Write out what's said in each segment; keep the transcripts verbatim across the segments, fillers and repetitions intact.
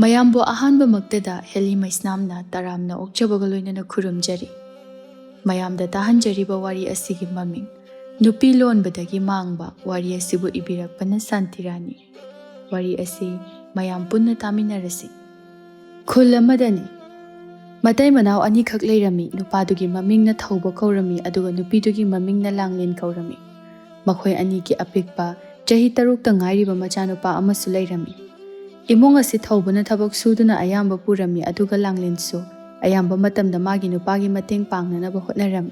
ꯃꯌꯥꯝꯕꯨ ꯑꯍꯥꯟꯕꯃꯛꯇꯗ ꯍꯦꯂꯤ ꯃꯩꯁꯅꯥꯝꯅ ꯇꯔꯥꯝꯅ ꯑꯣꯛꯆꯕꯒ ꯂꯣꯏꯅꯅ ꯈꯨꯔꯨꯝꯖꯔꯤ꯫ ꯃꯌꯥꯝꯗ ꯇꯥꯍꯟꯖꯔꯤꯕ ꯋꯥꯔꯤ ꯑꯁꯤꯒꯤ ꯃꯃꯤꯡ ꯅꯨꯄꯤ ꯂꯣꯟꯕꯗꯒꯤ ꯃꯥꯡꯕ ꯋꯥꯔꯤ ꯑꯁꯤꯕꯨ ꯏꯕꯤꯔꯛꯄꯅ ꯁꯥꯟꯇꯤꯔꯥꯅꯤ꯫ ꯋꯥꯔꯤ ꯑꯁꯤ ꯃꯌꯥꯝ ꯄꯨꯟꯅ ꯇꯥꯃꯤꯟꯅꯔꯁꯤ꯫ ꯈꯨꯜ ꯑꯃꯗꯅꯤ꯫ ꯃꯇꯩ ꯃꯅꯥꯎ ꯑꯅꯤꯈꯛ ꯂꯩꯔꯝꯃꯤ꯫ ꯅꯨꯄꯥꯗꯨꯒꯤ ꯃꯃꯤꯡꯅ ꯊꯧꯕ ꯀꯧꯔꯝꯃꯤ, ꯑꯗꯨꯒ ꯅꯨꯄꯤꯗꯨꯒꯤ ꯃꯃꯤꯡꯅ ꯂꯥꯡꯂꯦꯟ ꯀꯧꯔꯝꯃꯤ꯫ ꯃꯈꯣꯏ ꯑꯅꯤꯒꯤ ꯑꯄꯤꯛꯄ, ꯆꯍꯤ ꯇꯔꯨꯛꯇ ꯉꯥꯏꯔꯤꯕ ꯃꯆꯥꯅꯨꯄꯥ ꯑꯃꯁꯨ ꯂꯩꯔꯝꯃꯤ꯫ ꯏꯃꯨꯡ ꯑꯁꯤ ꯊꯧꯕꯅ ꯊꯕꯛ ꯁꯨꯗꯨꯅ ꯑꯌꯥꯝꯕ ꯄꯨꯔꯝꯃꯤ, ꯑꯗꯨꯒ ꯂꯥꯡꯂꯦꯟꯁꯨ ꯑꯌꯥꯝꯕ ꯃꯇꯝꯗ ꯃꯥꯒꯤ ꯅꯨꯄꯥꯒꯤ ꯃꯇꯦꯡ ꯄꯥꯡꯅꯅꯕ ꯍꯣꯠꯅꯔꯝꯃꯤ꯫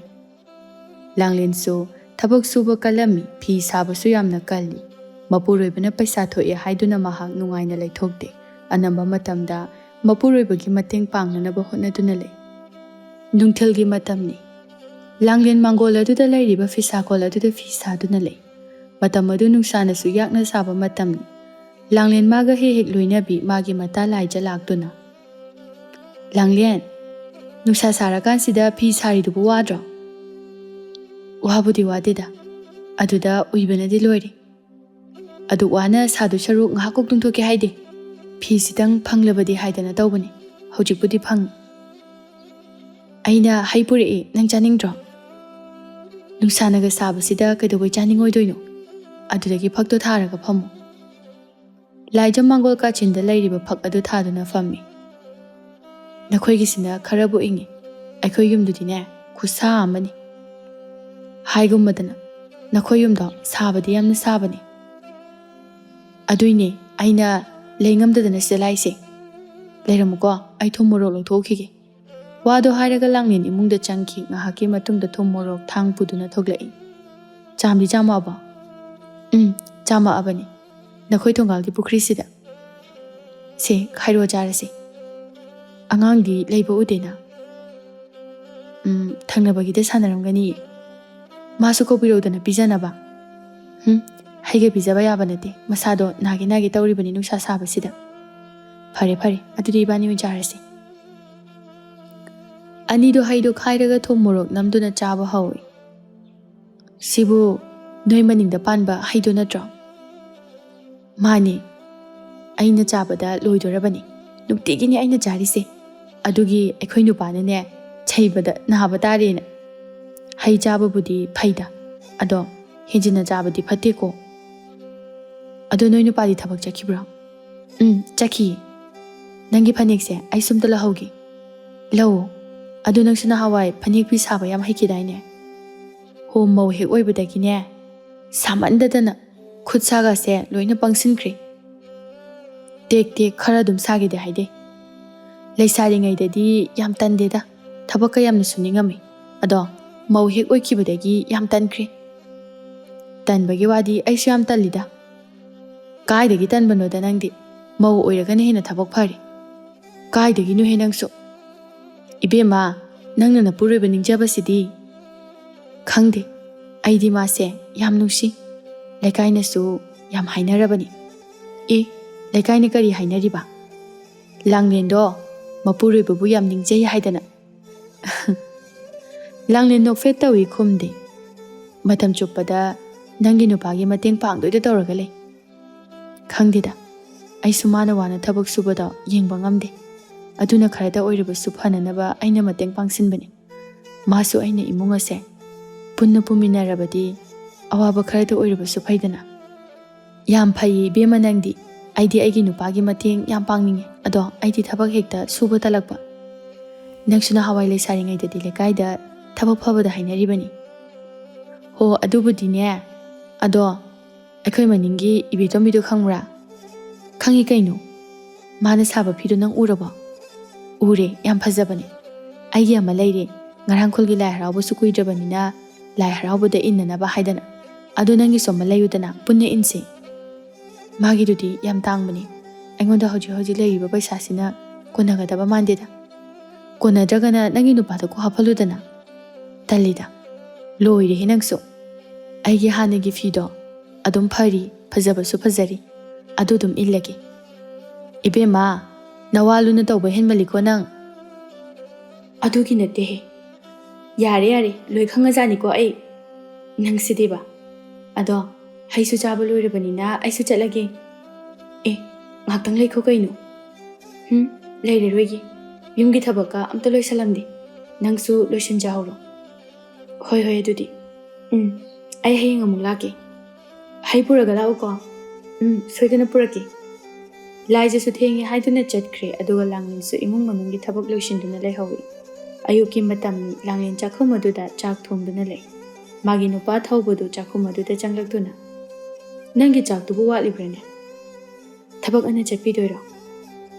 ꯂꯥꯡꯂꯦꯟꯁꯨ ꯊꯕꯛ ꯁꯨꯕ ꯀꯜꯂꯝꯃꯤ, ꯐꯤ ꯁꯥꯕꯁꯨ ꯌꯥꯝꯅ ꯀꯜꯂꯤ꯫ ꯃꯄꯨꯔꯣꯏꯕꯅ ꯄꯩꯁꯥ ꯊꯣꯛꯑꯦ ꯍꯥꯏꯗꯨꯅ ꯃꯍꯥꯛ ꯅꯨꯡꯉꯥꯏꯅ ꯂꯩꯊꯣꯛꯇꯦ꯫ ꯑꯅꯝꯕ ꯃꯇꯝꯗ ꯃꯄꯨꯔꯣꯏꯕꯒꯤ ꯃꯇꯦꯡ ꯄꯥꯡꯅꯅꯕ ꯍꯣꯠꯅꯗꯨꯅ ꯂꯩ꯫ ꯅꯨꯡꯊꯤꯜꯒꯤ ꯃꯇꯝꯅꯤ꯫ ꯂꯥꯡꯂꯦꯟ ꯃꯥꯡꯒꯣꯜ ꯑꯗꯨꯗ ꯂꯩꯔꯤꯕ ꯐꯤꯁꯥꯀꯣꯜ ꯑꯗꯨꯗ ꯐꯤ ꯁꯥꯗꯨꯅ ꯂꯩ꯫ ꯃꯇꯝ ꯑꯗꯨ ꯅꯨꯡꯁꯥꯅꯁꯨ ꯌꯥꯛꯅ ꯁꯥꯕ ꯃꯇꯝꯅꯤ꯫ ꯂꯥꯡꯂꯦꯟ ꯃꯥꯒ ꯍꯦꯛ ꯍꯦꯛ ꯂꯣꯏꯅꯕꯤ ꯃꯥꯒꯤ ꯃꯇꯥ ꯂꯥꯏꯖ ꯂꯥꯛꯇꯨꯅ, "ꯂꯥꯡꯂꯦꯟ, ꯅꯨꯡꯁꯥ ꯁꯥꯔꯀꯥꯟꯁꯤꯗ ꯐꯤ ꯁꯥꯔꯤꯗꯨꯕꯨ ꯋꯥꯗ꯭ꯔꯣ?" "ꯋꯥꯕꯨꯗꯤ ꯋꯥꯗꯦꯗ, ꯑꯗꯨꯗ ꯎꯏꯕꯅꯗꯤ ꯂꯣꯏꯔꯦ꯫ ꯑꯗꯨꯛ ꯋꯥꯅ ꯁꯥꯗꯣꯏ ꯁꯔꯨꯛ ꯉꯥꯏꯍꯥꯛ ꯀꯣꯛ ꯇꯨꯝꯊꯣꯛꯀꯦ ꯍꯥꯏꯗꯦ꯫ ꯐꯤꯁꯤꯇꯪ ꯐꯪꯂꯕꯗꯤ ꯍꯥꯏꯗꯅ ꯇꯧꯕꯅꯤ꯫ ꯍꯧꯖꯤꯛꯄꯨꯗꯤ ꯐꯪꯉꯤ꯫ ꯑꯩꯅ ꯍꯩ ꯄꯨꯔꯛꯏ, ꯅꯪ ꯆꯥꯅꯤꯡꯗ꯭ꯔꯣ?" "ꯅꯨꯡꯁꯥꯅꯒ ꯁꯥꯕꯁꯤꯗ ꯀꯩꯗꯧꯕꯩ ꯆꯥꯅꯤꯡꯉꯣꯏꯗꯣꯏꯅꯣ? ꯑꯗꯨꯗꯒꯤ ꯐꯛꯇꯣ ꯊꯥꯔꯒ ꯐꯝꯃꯨ꯫" ꯂꯥꯏꯖ ꯃꯥꯡꯒꯣꯜ ꯀꯥꯆꯤꯟꯗ ꯂꯩꯔꯤꯕ ꯐꯛ ꯑꯗꯨ ꯊꯥꯗꯨꯅ ꯐꯝꯃꯤ꯫ "ꯅꯈꯣꯏꯒꯤꯁꯤꯅ ꯈꯔꯕꯨ ꯏꯪꯉꯤ, ꯑꯩꯈꯣꯏ ꯌꯨꯝꯗꯨꯗꯤꯅꯦ ꯈꯨꯠꯁꯥ ꯑꯃꯅꯤ꯫ ꯍꯥꯏꯒꯨꯝꯕꯗꯅ ꯅꯈꯣꯏ ꯌꯨꯝꯗꯣ ꯁꯥꯕꯗꯤ ꯌꯥꯝꯅ ꯁꯥꯕꯅꯤ꯫ ꯑꯗꯨꯏꯅꯦ ꯑꯩꯅ ꯂꯩ ꯉꯝꯗꯗꯅ ꯁꯤꯗ ꯂꯥꯛꯏꯁꯦ꯫ ꯂꯩꯔꯝꯃꯨꯀꯣ, ꯑꯩ ꯊꯨꯝ ꯃꯣꯔꯣꯛ ꯂꯧꯊꯣꯛꯎꯈꯤꯒꯦ꯫" ꯋꯥꯗꯣ ꯍꯥꯏꯔꯒ ꯂꯥꯡꯂꯦꯟ ꯏꯃꯨꯡꯗ ꯆꯪꯈꯤ꯫ ꯉꯥꯏꯍꯥꯛꯀꯤ ꯃꯇꯨꯡꯗ ꯊꯨꯝ ꯃꯣꯔꯣꯛ ꯊꯥꯡ ꯄꯨꯗꯨꯅ ꯊꯣꯛꯂꯛꯏ꯫ "ꯆꯥꯝꯗꯤ ꯆꯥꯝꯃꯛꯑꯕꯣ?" "ꯎꯝ, ꯆꯥꯝꯃꯛꯑꯕꯅꯤ꯫ ꯅꯈꯣꯏ ꯊꯣꯡꯒꯥꯜꯒꯤ ꯄꯨꯈ꯭ꯔꯤꯁꯤꯗ꯫ ꯁꯦ, ꯈꯥꯏꯔꯣ ꯆꯥꯔꯁꯤ꯫ ꯑꯉꯥꯡꯗꯤ ꯂꯩꯕ ꯎꯗꯦꯅ꯫ ꯎꯝ, ꯊꯪꯅꯕꯒꯤꯗ ꯁꯥꯟꯅꯔꯝꯒꯅꯤꯌꯦ꯫ ꯃꯥꯁꯨ ꯀꯧꯕꯤꯔꯧꯗꯅ ꯄꯤꯖꯅꯕ꯫ ꯍꯨꯝ, ꯍꯩꯒ ꯄꯤꯖꯕ ꯌꯥꯕ ꯅꯠꯇꯦ꯫ ꯃꯁꯥꯗꯣ ꯅꯥꯒꯦ ꯅꯥꯒꯦ ꯇꯧꯔꯤꯕꯅꯤ ꯅꯨꯡꯁꯥ ꯁꯥꯕꯁꯤꯗ꯫ ꯐꯔꯦ, ꯐꯔꯦ, ꯑꯗꯨꯗꯤ ꯏꯕꯥꯅꯤ ꯑꯣꯏꯅ ꯆꯥꯔꯁꯤ꯫" ꯑꯅꯤꯗꯣ ꯍꯩꯗꯣ ꯈꯥꯏꯔꯒ ꯊꯨꯝ ꯃꯣꯔꯣꯛ ꯅꯝꯗꯨꯅ ꯆꯥꯕ ꯍꯧꯏ꯫ "ꯁꯤꯕꯨ ꯅꯣꯏ ꯃꯅꯤꯡꯗ ꯄꯥꯟꯕ ꯍꯩꯗꯣ ꯅꯠꯇ꯭ꯔꯣ?" "ꯃꯥꯅꯦ, ꯑꯩꯅ ꯆꯥꯕꯗ ꯂꯣꯏꯗꯣꯔꯕꯅꯤ꯫ ꯅꯨꯡꯇꯤꯒꯤꯅꯦ ꯑꯩꯅ ꯆꯥꯔꯤꯁꯦ꯫ ꯑꯗꯨꯒꯤ ꯑꯩꯈꯣꯏ ꯅꯨꯄꯥꯅꯅꯦ ꯆꯩꯕꯗ ꯅꯥꯕ ꯇꯥꯔꯦꯅ꯫ ꯍꯩ ꯆꯥꯕꯕꯨꯗꯤ ꯐꯩꯗ, ꯑꯗꯣ ꯍꯦꯟꯖꯤꯟꯅ ꯆꯥꯕꯗꯤ ꯐꯠꯇꯦꯀꯣ꯫ ꯑꯗꯣ ꯅꯣꯏ ꯅꯨꯄꯥꯗꯤ ꯊꯕꯛ ꯆꯠꯈꯤꯕ꯭ꯔꯣ? ꯎꯝ, ꯆꯠꯈꯤꯌꯦ꯫ ꯅꯪꯒꯤ ꯐꯅꯦꯛꯁꯦ ꯑꯩ ꯁꯨꯝꯇ ꯂꯧꯍꯧꯒꯦ꯫ ꯂꯧꯑꯣ꯫ ꯑꯗꯣ ꯅꯪꯁꯨ ꯅꯍꯥꯟꯋꯥꯏ ꯐꯅꯦꯛ ꯐꯤ ꯁꯥꯕ ꯌꯥꯝ ꯍꯩꯈꯤꯗꯥꯏꯅꯦ? ꯍꯣ, ꯃꯧ ꯍꯦꯛ ꯑꯣꯏꯕꯗꯒꯤꯅꯦ ꯁꯥꯃꯟꯗꯗꯅ ꯈꯨꯠ ꯁꯥꯒꯁꯦ ꯂꯣꯏꯅ ꯄꯪꯁꯤꯟꯈ꯭ꯔꯦ꯫ ꯇꯦꯛ ꯇꯦꯛ ꯈꯔ ꯑꯗꯨꯝ ꯁꯥꯒꯦꯗꯤ ꯍꯥꯏꯗꯦ꯫ ꯂꯩꯁꯥꯔꯤꯉꯩꯗꯗꯤ ꯌꯥꯝ ꯇꯟꯗꯦꯗ, ꯊꯕꯛꯀ ꯌꯥꯝꯅ ꯁꯨꯅꯤꯡꯉꯝꯃꯤ꯫ ꯑꯗꯣ ꯃꯧ ꯍꯦꯛ ꯑꯣꯏꯈꯤꯕꯗꯒꯤ ꯌꯥꯝ ꯇꯟꯈ꯭ꯔꯦ꯫ ꯇꯟꯕꯒꯤ ꯋꯥꯗꯤ ꯑꯩꯁꯨ ꯌꯥꯝ ꯇꯜꯂꯤꯗ꯫ ꯀꯥꯏꯗꯒꯤ ꯇꯟꯕꯅꯣꯗ ꯅꯪꯗꯤ? ꯃꯧ ꯑꯣꯏꯔꯒꯅ ꯍꯦꯟꯅ ꯊꯕꯛ ꯐꯔꯦ꯫ ꯀꯥꯏꯗꯒꯤꯅꯣꯍꯦ ꯅꯪꯁꯨ? ꯏꯕꯦꯝꯃ, ꯅꯪꯅ ꯅꯄꯨꯔꯣꯏꯕ ꯅꯤꯡꯖꯕꯁꯤꯗꯤ꯫ ꯈꯪꯗꯦ, ꯑꯩꯗꯤ ꯃꯥꯁꯦ ꯌꯥꯝ ꯅꯨꯡꯁꯤ꯫ ꯂꯩꯀꯥꯏꯅꯁꯨ ꯌꯥꯝ ꯍꯥꯏꯅꯔꯕꯅꯤ꯫ ꯑꯦ, ꯂꯩꯀꯥꯏꯅ ꯀꯔꯤ ꯍꯥꯏꯅꯔꯤꯕ? ꯂꯥꯡꯂꯦꯟꯗꯣ ꯃꯄꯨꯔꯣꯏꯕꯕꯨ ꯌꯥꯝ ꯅꯤꯡꯖꯩ ꯍꯥꯏꯗꯅ꯫ ꯂꯥꯡꯂꯦꯟ ꯅꯣꯛꯐꯦꯠ ꯇꯧꯏ ꯈꯨꯝꯗꯦ꯫ ꯃꯇꯝ ꯆꯨꯞꯄꯗ ꯅꯪꯒꯤ ꯅꯨꯄꯥꯒꯤ ꯃꯇꯦꯡ ꯄꯥꯡꯗꯣꯏꯗ ꯇꯧꯔꯒ ꯂꯩ꯫ ꯈꯪꯗꯦꯗ, ꯑꯩꯁꯨ ꯃꯥꯅ ꯋꯥꯅ ꯊꯕꯛ ꯁꯨꯕꯗꯣ ꯌꯦꯡꯕ ꯉꯝꯗꯦ꯫ ꯑꯗꯨꯅ ꯈꯔꯇ ꯑꯣꯏꯔꯕꯁꯨ ꯐꯅꯅꯕ ꯑꯩꯅ ꯃꯇꯦꯡ ꯄꯥꯡꯁꯤꯟꯕꯅꯤ꯫ ꯃꯥꯁꯨ ꯑꯩꯅ ꯏꯃꯨꯡ ꯑꯁꯦ ꯄꯨꯟꯅ ꯄꯨꯃꯤꯟꯅꯔꯕꯗꯤ ꯑꯋꯥꯕ ꯈꯔꯇ ꯑꯣꯏꯔꯕꯁꯨ ꯐꯩꯗꯅ꯫ ꯌꯥꯝ ꯐꯩꯌꯦ ꯏꯕꯦꯝꯃ ꯅꯪꯗꯤ꯫ ꯑꯩꯗꯤ ꯑꯩꯒꯤ ꯅꯨꯄꯥꯒꯤ ꯃꯇꯦꯡ ꯌꯥꯝ ꯄꯥꯡꯅꯤꯡꯉꯦ, ꯑꯗꯣ ꯑꯩꯗꯤ ꯊꯕꯛ ꯍꯦꯛꯇ ꯁꯨꯕ ꯇꯜꯂꯛꯄ꯫ ꯅꯪꯁꯨ ꯅꯍꯥꯟꯋꯥꯏ ꯂꯩꯁꯥꯔꯤꯉꯩꯗꯗꯤ ꯂꯩꯀꯥꯏꯗ ꯊꯕꯛ ꯐꯕꯗ ꯍꯥꯏꯅꯔꯤꯕꯅꯤ꯫ ꯍꯣ, ꯑꯗꯨꯕꯨꯗꯤꯅꯦ꯫ ꯑꯗꯣ ꯑꯩꯈꯣꯏ ꯃꯅꯤꯡꯒꯤ ꯏꯕꯦꯇꯣꯝꯕꯤꯗꯣ ꯈꯪꯕ꯭ꯔꯥ? ꯈꯪꯉꯤ ꯀꯩꯅꯣ꯫ ꯃꯥꯅ ꯁꯥꯕ ꯐꯤꯗꯣ ꯅꯪ ꯎꯔꯕꯣ? ꯎꯔꯦ, ꯌꯥꯝ ꯐꯖꯕꯅꯦ꯫ ꯑꯩꯒꯤ ꯑꯃ ꯂꯩꯔꯦ, ꯉꯔꯥꯡ ꯈꯨꯜꯒꯤ ꯂꯥꯏ ꯍꯔꯥꯎꯕꯁꯨ ꯀꯨꯏꯗ꯭ꯔꯕꯅꯤꯅ ꯂꯥꯏ ꯍꯔꯥꯎꯕꯗ ꯏꯟꯅꯅꯕ ꯍꯥꯏꯗꯅ꯫ ꯑꯗꯣ ꯅꯪꯒꯤꯁꯨ ꯑꯃ ꯂꯩꯌꯨꯗꯅ, ꯄꯨꯟꯅ ꯏꯟꯁꯦ꯫ ꯃꯥꯒꯤꯗꯨꯗꯤ ꯌꯥꯝ ꯇꯥꯡꯕꯅꯦ꯫ ꯑꯩꯉꯣꯟꯗ ꯍꯧꯖꯤꯛ ꯍꯧꯖꯤꯛ ꯂꯩꯔꯤꯕ ꯄꯩꯁꯥꯁꯤꯅ ꯀꯣꯟꯅꯒꯗꯕ ꯃꯥꯟꯗꯦꯗ꯫ ꯀꯣꯟꯅꯗ꯭ꯔꯒꯅ ꯅꯪꯒꯤ ꯅꯨꯄꯥꯗ ꯀꯣꯛ ꯍꯥꯞꯍꯜꯂꯨꯗꯅ꯫ ꯇꯜꯂꯤꯗ꯫ ꯂꯣꯏꯔꯦꯍꯦ ꯅꯪꯁꯨ꯫ ꯑꯩꯒꯤ ꯍꯥꯟꯅꯒꯤ ꯐꯤꯗꯣ ꯑꯗꯨꯝ ꯐꯔꯤ, ꯐꯖꯕꯁꯨ ꯐꯖꯔꯤ꯫ ꯑꯗꯨ ꯑꯗꯨꯝ ꯏꯜꯂꯒꯦ꯫ ꯏꯕꯦꯝꯃ, ꯅꯋꯥ ꯂꯨꯅ ꯇꯧꯕ ꯍꯦꯟꯃꯜꯂꯤꯀꯣ ꯅꯪ꯫ ꯑꯗꯨꯒꯤ ꯅꯠꯇꯦꯍꯦ꯫ ꯌꯥꯔꯦ, ꯌꯥꯔꯦ, ꯂꯣꯏ ꯈꯪꯉꯖꯥꯠꯅꯤꯀꯣ ꯑꯩ꯫ ꯅꯪꯁꯤꯗꯤꯕ꯫ ꯑꯗꯣ ꯍꯩꯁꯨ ꯆꯥꯕ ꯂꯣꯏꯔꯕꯅꯤꯅ ꯑꯩꯁꯨ ꯆꯠꯂꯒꯦ꯫ ꯑꯦ, ꯉꯥꯛꯇꯪ ꯂꯩꯈꯣ ꯀꯩꯅꯣ꯫ ꯎꯝ, ꯂꯩꯔꯔꯣꯏꯒꯦ꯫ ꯌꯨꯝꯒꯤ ꯊꯕꯛꯀ ꯑꯝꯇ ꯂꯣꯏꯁꯜꯂꯝꯗꯦ꯫ ꯅꯪꯁꯨ ꯂꯣꯏꯁꯤꯟꯖꯍꯧꯔꯣ꯫ ꯍꯣꯏ, ꯍꯣꯏ, ꯑꯗꯨꯗꯤ꯫ ꯎꯝ, ꯑꯩ ꯍꯌꯦꯡ ꯑꯃꯨꯛ ꯂꯥꯛꯀꯦ꯫ ꯍꯩ ꯄꯨꯔꯒ ꯂꯥꯛꯎꯀꯣ꯫ ꯎꯝ, ꯁꯣꯏꯗꯅ ꯄꯨꯔꯛꯀꯦ꯫ ꯂꯥꯏꯖꯁꯨ ꯊꯦꯡꯉꯦ ꯍꯥꯏꯗꯨꯅ ꯆꯠꯈ꯭ꯔꯦ, ꯑꯗꯨꯒ ꯂꯥꯡꯂꯦꯟꯁꯨ ꯏꯃꯨꯡ ꯃꯅꯨꯡꯒꯤ ꯊꯕꯛ ꯂꯣꯏꯁꯤꯟꯗꯨꯅ ꯂꯩꯍꯧꯏ꯫ ꯑꯌꯨꯛꯀꯤ ꯃꯇꯝ ꯂꯥꯡꯂꯦꯟ ꯆꯥꯛꯈꯨꯝ ꯑꯗꯨꯗ ꯆꯥꯛ ꯊꯣꯡꯗꯨꯅ ꯂꯩ꯫ ꯃꯥꯒꯤ ꯅꯨꯄꯥ ꯊꯧꯕꯗꯨ ꯆꯥꯛꯈꯨꯝ ꯑꯗꯨꯗ ꯆꯪꯂꯛꯇꯨꯅ, "ꯅꯪꯒꯤ ꯆꯥꯛꯇꯨꯕꯨ ꯋꯥꯠꯂꯤꯕ꯭ꯔꯅꯦ? ꯊꯕꯛ ꯑꯅ ꯆꯠꯄꯤꯗꯣꯏꯔꯣ?"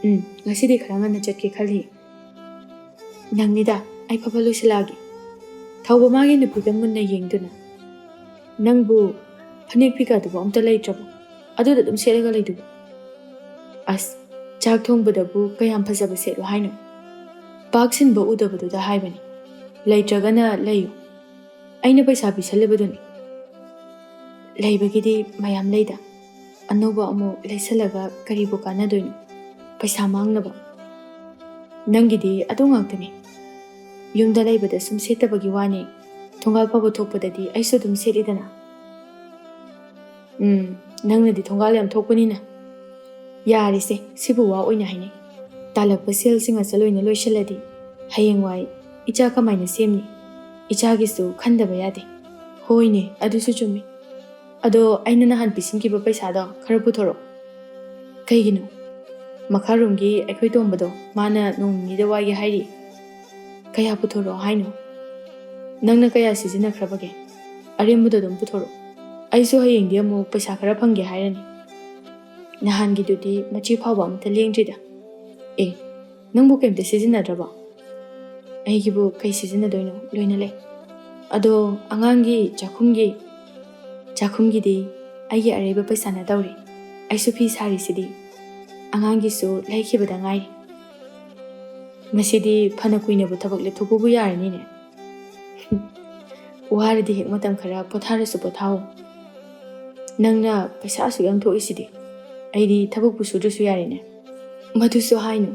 "ꯎꯝ, ꯉꯁꯤꯗꯤ ꯈꯔ ꯉꯟꯅ ꯆꯠꯀꯦ ꯈꯜꯂꯤ꯫" "ꯅꯪꯅꯤꯗ, ꯑꯩ ꯐꯕ ꯂꯣꯏꯁꯤꯜꯂꯛꯑꯒꯦ꯫" ꯊꯧꯕ ꯃꯥꯒꯤ ꯅꯨꯄꯤꯗ ꯃꯨꯟꯅ ꯌꯦꯡꯗꯨꯅ, "ꯅꯪꯕꯨ ꯐꯅꯦꯛ ꯐꯤꯒꯥꯗꯨꯕꯨ ꯑꯝꯇ ꯂꯩꯇ꯭ꯔꯕꯣ? ꯑꯗꯨꯗ ꯑꯗꯨꯝ ꯁꯦꯠꯂꯒ ꯂꯩꯗꯨꯕꯨ?" "ꯑꯁ, ꯆꯥꯛ ꯊꯣꯡꯕꯗꯕꯨ ꯀꯌꯥꯝ ꯐꯖꯕ ꯁꯦꯠꯂꯣ ꯍꯥꯏꯅꯣ? ꯄꯥꯛ ꯁꯤꯟꯕ ꯎꯗꯕꯗꯨꯗ ꯍꯥꯏꯕꯅꯤ꯫ ꯂꯩꯇ꯭ꯔꯒꯅ ꯂꯩꯌꯨ꯫ ꯑꯩꯅ ꯄꯩꯁꯥ ꯄꯤꯁꯜꯂꯕꯗꯨꯅꯤ꯫" "ꯂꯩꯕꯒꯤꯗꯤ ꯃꯌꯥꯝ ꯂꯩꯗ꯫ ꯑꯅꯧꯕ ꯑꯃꯨꯛ ꯂꯩꯁꯜꯂꯒ ꯀꯔꯤꯕꯨ ꯀꯥꯟꯅꯗꯣꯏꯅꯣ? ꯄꯩꯁꯥ ꯃꯥꯡꯅꯕ꯫" "ꯅꯪꯒꯤꯗꯤ ꯑꯗꯨ ꯉꯥꯛꯇꯅꯤ꯫ ꯌꯨꯝꯗ ꯂꯩꯕꯗ ꯁꯨꯝ ꯁꯦꯠꯇꯕꯒꯤ ꯋꯥꯅꯤ꯫ ꯊꯣꯡꯒꯥꯜ ꯐꯥꯎꯕ ꯊꯣꯛꯄꯗꯗꯤ ꯑꯩꯁꯨ ꯑꯗꯨꯝ ꯁꯦꯠꯂꯤꯗꯅ꯫" "ꯎꯝ, ꯅꯪꯅꯗꯤ ꯊꯣꯡꯒꯥꯜ ꯌꯥꯝ ꯊꯣꯛꯄꯅꯤꯅ꯫" "ꯌꯥꯔꯦꯁꯦ, ꯁꯤꯕꯨ ꯋꯥ ꯑꯣꯏꯅ ꯍꯥꯏꯅꯩ꯫ ꯇꯥꯜꯂꯛꯄ ꯁꯦꯜꯁꯤꯡ ꯑꯁꯤ ꯂꯣꯏꯅ ꯂꯣꯏꯁꯤꯜꯂꯗꯤ ꯍꯌꯦꯡꯋꯥꯏ ꯏꯆꯥ ꯀꯃꯥꯏꯅ ꯁꯦꯝꯅꯤ? ꯏꯆꯥꯒꯤꯁꯨ ꯈꯟꯗꯕ ꯌꯥꯗꯦ꯫" "ꯍꯣꯏꯅꯦ, ꯑꯗꯨꯁꯨ ꯆꯨꯝꯃꯤ꯫ ꯑꯗꯣ ꯑꯩꯅ ꯅꯍꯥꯟ ꯄꯤꯁꯤꯟꯈꯤꯕ ꯄꯩꯁꯥꯗꯣ ꯈꯔ ꯄꯨꯊꯣꯔꯛꯑꯣ꯫" "ꯀꯩꯒꯤꯅꯣ?" "ꯃꯈꯥꯔꯣꯝꯒꯤ ꯑꯩꯈꯣꯏ ꯇꯣꯝꯕꯗꯣ, ꯃꯥꯅ ꯅꯣꯡ ꯅꯤꯅꯤꯗ ꯋꯥꯏꯒꯦ ꯍꯥꯏꯔꯤ꯫" "ꯀꯌꯥ ꯄꯨꯊꯣꯔꯛꯑꯣ ꯍꯥꯏꯅꯣ? ꯅꯪꯅ ꯀꯌꯥ ꯁꯤꯖꯤꯟꯅꯈ꯭ꯔꯕꯒꯦ? ꯑꯔꯦꯝꯕꯗꯣ ꯑꯗꯨꯝ ꯄꯨꯊꯣꯔꯛꯑꯣ꯫ ꯑꯩꯁꯨ ꯍꯌꯦꯡꯗꯤ ꯑꯃꯨꯛ ꯄꯩꯁꯥ ꯈꯔ ꯐꯪꯒꯦ ꯍꯥꯏꯔꯅꯤ꯫ ꯅꯍꯥꯟꯒꯤꯗꯨꯗꯤ ꯃꯆꯦ ꯐꯥꯎꯕ ꯑꯃꯠꯇ ꯂꯦꯡꯗ꯭ꯔꯤꯗ꯫" "ꯑꯦ, ꯅꯪꯕꯨ ꯀꯩꯝꯇ ꯁꯤꯖꯤꯟꯅꯗ꯭ꯔꯕꯣ?" "ꯑꯩꯒꯤꯕꯨ ꯀꯩ ꯁꯤꯖꯤꯟꯅꯗꯣꯏꯅꯣ? ꯂꯣꯏꯅ ꯂꯩ꯫ ꯑꯗꯣ ꯑꯉꯥꯡꯒꯤ ꯆꯥꯛꯈꯨꯝꯒꯤ?" "ꯆꯥꯛꯈꯨꯝꯒꯤꯗꯤ ꯑꯩꯒꯤ ꯑꯔꯩꯕ ꯄꯩꯁꯥꯅ ꯇꯧꯔꯤ꯫ ꯑꯩꯁꯨ ꯐꯤ ꯁꯥꯔꯤꯁꯤꯗꯤ꯫ ꯑꯉꯥꯡꯒꯤꯁꯨ ꯂꯩꯈꯤꯕꯗ ꯉꯥꯏꯔꯤ꯫" "ꯉꯁꯤꯗꯤ ꯐꯅ ꯀꯨꯏꯅꯕꯨ ꯊꯕꯛ ꯂꯦꯞꯊꯣꯛꯄꯕꯨ ꯌꯥꯔꯅꯤꯅꯦ꯫" "ꯋꯥꯔꯗꯤ ꯍꯦꯛ ꯃꯇꯝ ꯈꯔ ꯄꯣꯊꯥꯔꯁꯨ ꯄꯣꯊꯥꯑꯣ꯫ ꯅꯪꯅ ꯄꯩꯁꯥ ꯑꯁꯨꯛ ꯌꯥꯝ ꯊꯣꯛꯏꯁꯤꯗꯤ, ꯑꯩꯗꯤ ꯊꯕꯛꯄꯨ ꯁꯨꯗ꯭ꯔꯁꯨ ꯌꯥꯔꯦꯅꯦ꯫" "ꯃꯗꯨꯁꯨ ꯍꯥꯏꯅꯨ꯫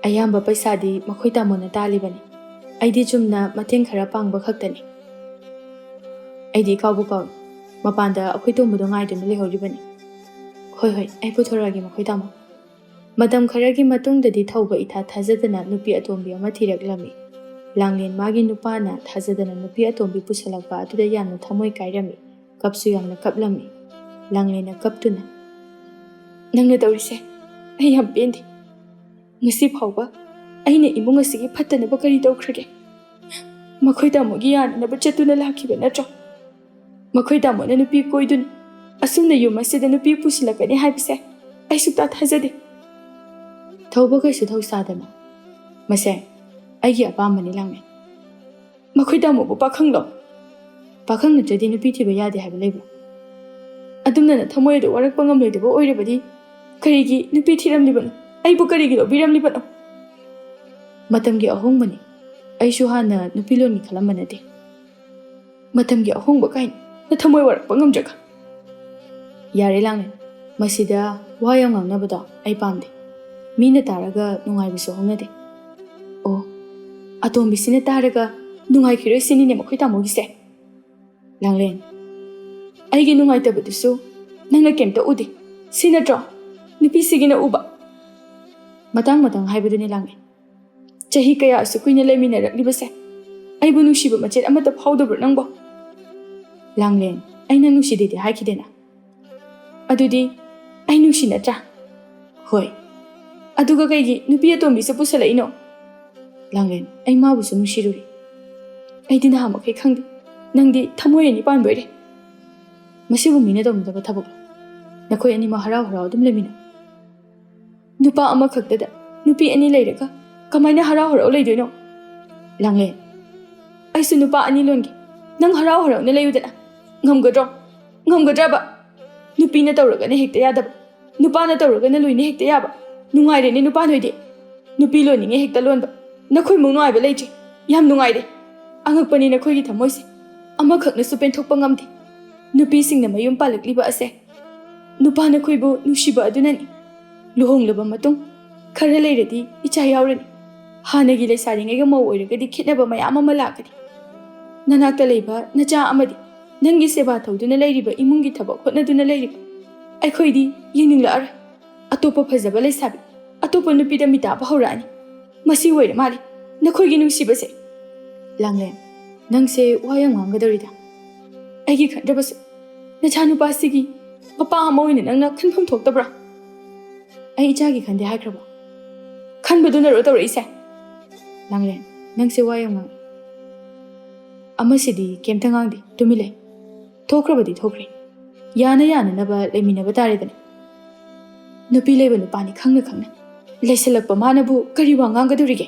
ꯑꯌꯥꯝꯕ ꯄꯩꯁꯥꯗꯤ ꯃꯈꯣꯏ ꯇꯥꯃꯣꯅ ꯇꯥꯜꯂꯤꯕꯅꯤ꯫ ꯑꯩꯗꯤ ꯆꯨꯝꯅ ꯃꯇꯦꯡ ꯈꯔ ꯄꯥꯡꯕ ꯈꯛꯇꯅꯤ꯫" "ꯑꯩꯗꯤ ꯀꯥꯎꯕꯨ ꯀꯥꯎꯏ꯫ ꯃꯄꯥꯟꯗ ꯑꯩꯈꯣꯏ ꯇꯣꯝꯕꯗꯣ ꯉꯥꯏꯗꯨꯅ ꯂꯩꯍꯧꯔꯤꯕꯅꯤ꯫" "ꯍꯣꯏ, ꯍꯣꯏ, ꯑꯩ ꯄꯨꯊꯣꯔꯛꯑꯒꯦ ꯃꯈꯣꯏ ꯇꯥꯃꯣ꯫" ꯃꯇꯝ ꯈꯔꯒꯤ ꯃꯇꯨꯡꯗꯗꯤ ꯊꯧꯕ ꯏꯊꯥ ꯊꯥꯖꯗꯅ ꯅꯨꯄꯤ ꯑꯇꯣꯝꯕꯤ ꯑꯃ ꯊꯤꯔꯛꯂꯝꯃꯤ꯫ ꯂꯥꯡꯂꯦꯟ ꯃꯥꯒꯤ ꯅꯨꯄꯥꯅ ꯊꯥꯖꯗꯅ ꯅꯨꯄꯤ ꯑꯇꯣꯝꯕꯤ ꯄꯨꯁꯜꯂꯛꯄ ꯑꯗꯨꯗ ꯌꯥꯝꯅ ꯊꯃꯣꯏ ꯀꯥꯏꯔꯝꯃꯤ, ꯀꯞꯁꯨ ꯌꯥꯝꯅ ꯀꯞꯂꯝꯃꯤ꯫ ꯂꯥꯡꯂꯦꯟꯅ ꯀꯞꯇꯨꯅ, "ꯅꯪꯅ ꯇꯧꯔꯤꯁꯦ ꯑꯩ ꯌꯥꯝ ꯄꯦꯟꯗꯦ꯫ ꯉꯁꯤ ꯐꯥꯎꯕ ꯑꯩꯅ ꯏꯃꯨꯡ ꯑꯁꯤꯒꯤ ꯐꯠꯇꯅꯕ ꯀꯔꯤ ꯇꯧꯈ꯭ꯔꯒꯦ? ꯃꯈꯣꯏ ꯇꯥꯃꯣꯒꯤ ꯌꯥꯅꯅꯕ ꯆꯠꯇꯨꯅ ꯂꯥꯛꯈꯤꯕ ꯅꯠꯇ꯭ꯔꯣ? ꯃꯈꯣꯏ ꯇꯥꯃꯣꯅ ꯅꯨꯄꯤ ꯀꯣꯏꯗꯨꯅ ꯑꯁꯨꯝꯅ ꯌꯨꯝ ꯑꯁꯤꯗ ꯅꯨꯄꯤ ꯄꯨꯁꯤꯜꯂꯛꯀꯅꯤ ꯍꯥꯏꯕꯁꯦ ꯑꯩ ꯁꯨꯛꯊꯥ ꯊꯥꯖꯗꯦ꯫" ꯊꯧꯕ ꯀꯩꯁꯨ ꯊꯧꯁꯥꯗꯅ, "ꯃꯁꯦ ꯑꯩꯒꯤ ꯑꯄꯥꯝꯕꯅꯤ ꯂꯥꯡꯂꯦꯟ꯫ ꯃꯈꯣꯏ ꯇꯥꯃꯣꯕꯨ ꯄꯥꯈꯪꯂꯣ? ꯄꯥꯈꯪ ꯅꯠꯇ꯭ꯔꯗꯤ ꯅꯨꯄꯤ ꯊꯤꯕ ꯌꯥꯗꯦ ꯍꯥꯏꯕ ꯂꯩꯕ꯭ꯔꯣ? ꯑꯗꯨꯝꯅ ꯅꯊꯃꯣꯏ ꯑꯗꯨ ꯋꯥꯔꯛꯄ ꯉꯝꯂꯣꯏꯗꯕ ꯑꯣꯏꯔꯕꯗꯤ ꯀꯔꯤꯒꯤ ꯅꯨꯄꯤ ꯊꯤꯔꯝꯂꯤꯕꯅꯣ? ꯑꯩꯕꯨ ꯀꯔꯤꯒꯤ ꯂꯧꯕꯤꯔꯝꯂꯤꯕꯅꯣ?" "ꯃꯇꯝꯒꯤ ꯑꯍꯣꯡꯕꯅꯤ꯫ ꯑꯩꯁꯨ ꯍꯥꯟꯅ ꯅꯨꯄꯤ ꯂꯣꯟꯒꯦ ꯈꯜꯂꯝꯕ ꯅꯠꯇꯦ꯫" "ꯃꯇꯝꯒꯤ ꯑꯍꯣꯡꯕ ꯀꯥꯏꯅ ꯅꯊꯃꯣꯏ ꯋꯥꯔꯛꯄ ꯉꯝꯗ꯭ꯔꯒ?" "ꯌꯥꯔꯦ ꯂꯥꯡꯂꯦꯟ, ꯃꯁꯤꯗ ꯋꯥ ꯌꯥꯝ ꯉꯥꯡꯅꯕꯗꯣ ꯑꯩ ꯄꯥꯝꯗꯦ꯫ ꯃꯤꯅ ꯇꯥꯔꯒ ꯅꯨꯡꯉꯥꯏꯕꯁꯨ ꯍꯧꯅꯗꯦ꯫" "ꯑꯣ, ꯑꯇꯣꯝꯕꯤꯁꯤꯅ ꯇꯥꯔꯒ ꯅꯨꯡꯉꯥꯏꯈꯤꯔꯣꯏ ꯁꯤꯅꯤꯅꯦ ꯃꯈꯣꯏ ꯇꯥꯃꯣꯒꯤꯁꯦ?" "ꯂꯥꯡꯂꯦꯟ, ꯑꯩꯒꯤ ꯅꯨꯡꯉꯥꯏꯇꯕꯗꯨꯁꯨ ꯅꯪꯅ ꯀꯩꯝꯇ ꯎꯗꯦ, ꯁꯤ ꯅꯠꯇ꯭ꯔꯣ ꯅꯨꯄꯤꯁꯤꯒꯤꯅ ꯎꯕ?" "ꯃꯇꯥꯡ ꯃꯇꯥꯡ ꯍꯥꯏꯕꯗꯨꯅꯤ ꯂꯥꯡꯂꯦꯟ꯫ ꯆꯍꯤ ꯀꯌꯥ ꯑꯁꯨꯛ ꯀꯨꯏꯅ ꯂꯩꯃꯤꯟꯅꯔꯛꯂꯤꯕꯁꯦ ꯑꯩꯕꯨ ꯅꯨꯡꯁꯤꯕ ꯃꯆꯦꯠ ꯑꯃꯠꯇ ꯐꯥꯎꯗꯕ꯭ꯔꯣ ꯅꯪꯕꯣ?" "ꯂꯥꯡꯂꯦꯟ, ꯑꯩꯅ ꯅꯨꯡꯁꯤꯗꯦꯗꯤ ꯍꯥꯏꯈꯤꯗꯦꯅ꯫ ꯑꯗꯨꯗꯤ ꯑꯩ ꯅꯨꯡꯁꯤ ꯅꯠꯇ꯭ꯔꯥ?" "ꯍꯣꯏ꯫ ꯑꯗꯨꯒ ꯀꯩꯒꯤ ꯅꯨꯄꯤ ꯑꯇꯣꯝꯕꯤꯁꯦ ꯄꯨꯁꯜꯂꯛꯏꯅꯣ?" "ꯂꯥꯡꯂꯦꯟ, ꯑꯩ ꯃꯥꯕꯨꯁꯨ ꯅꯨꯡꯁꯤꯔꯨꯔꯤ꯫ ꯑꯩꯗꯤ ꯅꯍꯥꯟꯃꯈꯩ ꯈꯪꯗꯦ ꯅꯪꯗꯤ ꯊꯃꯣꯏ ꯑꯅꯤ ꯄꯥꯟꯕ ꯑꯣꯏꯔꯦ꯫ ꯃꯁꯤꯕꯨ ꯃꯤꯅ ꯇꯧꯅꯗꯕ ꯊꯕꯛ꯫ ꯅꯈꯣꯏ ꯑꯅꯤꯃꯛ ꯍꯔꯥꯎ ꯍꯔꯥꯎ ꯑꯗꯨꯝ ꯂꯩꯃꯤꯟꯅꯧ꯫ ꯅꯨꯄꯥ ꯑꯃꯈꯛꯇꯗ ꯅꯨꯄꯤ ꯑꯅꯤ ꯂꯩꯔꯒ ꯀꯃꯥꯏꯅ ꯍꯔꯥꯎ ꯍꯔꯥꯎ ꯂꯩꯗꯣꯏꯅꯣ?" "ꯂꯥꯡꯂꯦꯟ, ꯑꯩꯁꯨ ꯅꯨꯄꯥ ꯑꯅꯤ ꯂꯣꯟꯒꯦ꯫ ꯅꯪ ꯍꯔꯥꯎ ꯍꯔꯥꯎꯅ ꯂꯩꯌꯨꯗꯅ꯫ ꯉꯝꯒꯗ꯭ꯔꯣ? ꯉꯝꯒꯗ꯭ꯔꯕ? ꯅꯨꯄꯤꯅ ꯇꯧꯔꯒꯅ ꯍꯦꯛꯇ ꯌꯥꯗꯕ, ꯅꯨꯄꯥꯅ ꯇꯧꯔꯒꯅ ꯂꯣꯏꯅ ꯍꯦꯛꯇ ꯌꯥꯕ꯫ ꯅꯨꯡꯉꯥꯏꯔꯦꯅꯦ ꯅꯨꯄꯥ ꯅꯣꯏꯗꯤ꯫ ꯅꯨꯄꯤ ꯂꯣꯟꯅꯤꯡꯉꯦ ꯍꯦꯛꯇ ꯂꯣꯟꯕ꯫ ꯅꯈꯣꯏꯃꯨꯛ ꯅꯨꯡꯉꯥꯏꯕ ꯂꯩꯇ꯭ꯔꯦ꯫ ꯌꯥꯝ ꯅꯨꯡꯉꯥꯏꯔꯦ꯫ ꯑꯉꯛꯄꯅꯤ ꯅꯈꯣꯏꯒꯤ ꯊꯃꯣꯏꯁꯦ꯫ ꯑꯃꯈꯛꯅꯁꯨ ꯄꯦꯟꯊꯣꯛꯄ ꯉꯝꯗꯦ꯫ ꯅꯨꯄꯤꯁꯤꯡꯅ ꯃꯌꯨꯝ ꯄꯥꯜꯂꯛꯂꯤꯕ ꯑꯁꯦ ꯅꯨꯄꯥ ꯅꯈꯣꯏꯕꯨ ꯅꯨꯡꯁꯤꯕ ꯑꯗꯨꯅꯅꯤ꯫ ꯂꯨꯍꯣꯡꯂꯕ ꯃꯇꯨꯡ ꯈꯔ ꯂꯩꯔꯗꯤ ꯏꯆꯥ ꯌꯥꯎꯔꯅꯤ꯫ ꯍꯥꯟꯅꯒꯤ ꯂꯩꯁꯥꯔꯤꯉꯩꯒ ꯃꯧ ꯑꯣꯏꯔꯒꯗꯤ ꯈꯦꯠꯅꯕ ꯃꯌꯥꯝ ꯑꯃ ꯂꯥꯛꯀꯅꯤ꯫ ꯅꯅꯥꯛꯇ ꯂꯩꯕ ꯅꯆꯥ ꯑꯃꯗꯤ ꯅꯪꯒꯤ ꯁꯦꯕꯥ ꯇꯧꯗꯨꯅ ꯂꯩꯔꯤꯕ, ꯏꯃꯨꯡꯒꯤ ꯊꯕꯛ ꯍꯣꯠꯅꯗꯨꯅ ꯂꯩꯔꯤꯕ ꯑꯩꯈꯣꯏꯗꯤ ꯌꯦꯡꯅꯤꯡꯂꯛꯑꯔꯣꯏ꯫ ꯑꯇꯣꯞꯄ ꯐꯖꯕ ꯂꯩꯁꯥꯕꯤ ꯑꯇꯣꯞꯄ ꯅꯨꯄꯤꯗ ꯃꯤꯇꯥꯕ ꯍꯧꯔꯛꯑꯅꯤ꯫ ꯃꯁꯤ ꯑꯣꯏꯔ ꯃꯥꯜꯂꯦ ꯅꯈꯣꯏꯒꯤ ꯅꯨꯡꯁꯤꯕꯁꯦ꯫ ꯂꯥꯡꯂꯦꯟ, ꯅꯪꯁꯦ ꯋꯥ ꯌꯥꯝ ꯉꯥꯡꯒꯗꯧꯔꯤꯗ꯫ ꯑꯩꯒꯤ ꯈꯟꯗ꯭ꯔꯕꯁꯨ ꯅꯆꯥꯅꯨꯄꯥꯁꯤꯒꯤ ꯃꯄꯥ ꯑꯃ ꯑꯣꯏꯅ ꯅꯪꯅ ꯈꯟꯐꯝ ꯊꯣꯛꯇꯕ꯭ꯔꯥ? ꯑꯩ ꯏꯆꯥꯒꯤ ꯈꯟꯗꯦ ꯍꯥꯏꯈ꯭ꯔꯕ? ꯈꯟꯕꯗꯨꯅꯔꯣ ꯇꯧꯔꯛꯏꯁꯦ? ꯂꯥꯡꯂꯦꯟ, ꯅꯪꯁꯦ ꯋꯥ ꯌꯥꯝ ꯉꯥꯡꯉꯤ꯫ ꯑꯃꯁꯤꯗꯤ ꯀꯩꯝꯇ ꯉꯥꯡꯗꯦ, ꯇꯨꯃꯤꯟ ꯂꯩ꯫ ꯊꯣꯛꯈ꯭ꯔꯕꯗꯤ ꯊꯣꯛꯈ꯭ꯔꯦ, ꯌꯥꯅ ꯌꯥꯅꯅꯕ ꯂꯩꯃꯤꯟꯅꯕ ꯇꯥꯔꯦꯗꯅ꯫ ꯅꯨꯄꯤ ꯂꯩꯕ ꯅꯨꯄꯥꯅꯤ ꯈꯪꯅ ꯈꯪꯅ ꯂꯩꯁꯜꯂꯛꯄ ꯃꯥꯅꯕꯨ ꯀꯔꯤ ꯋꯥ ꯉꯥꯡꯒꯗꯧꯔꯤꯒꯦ?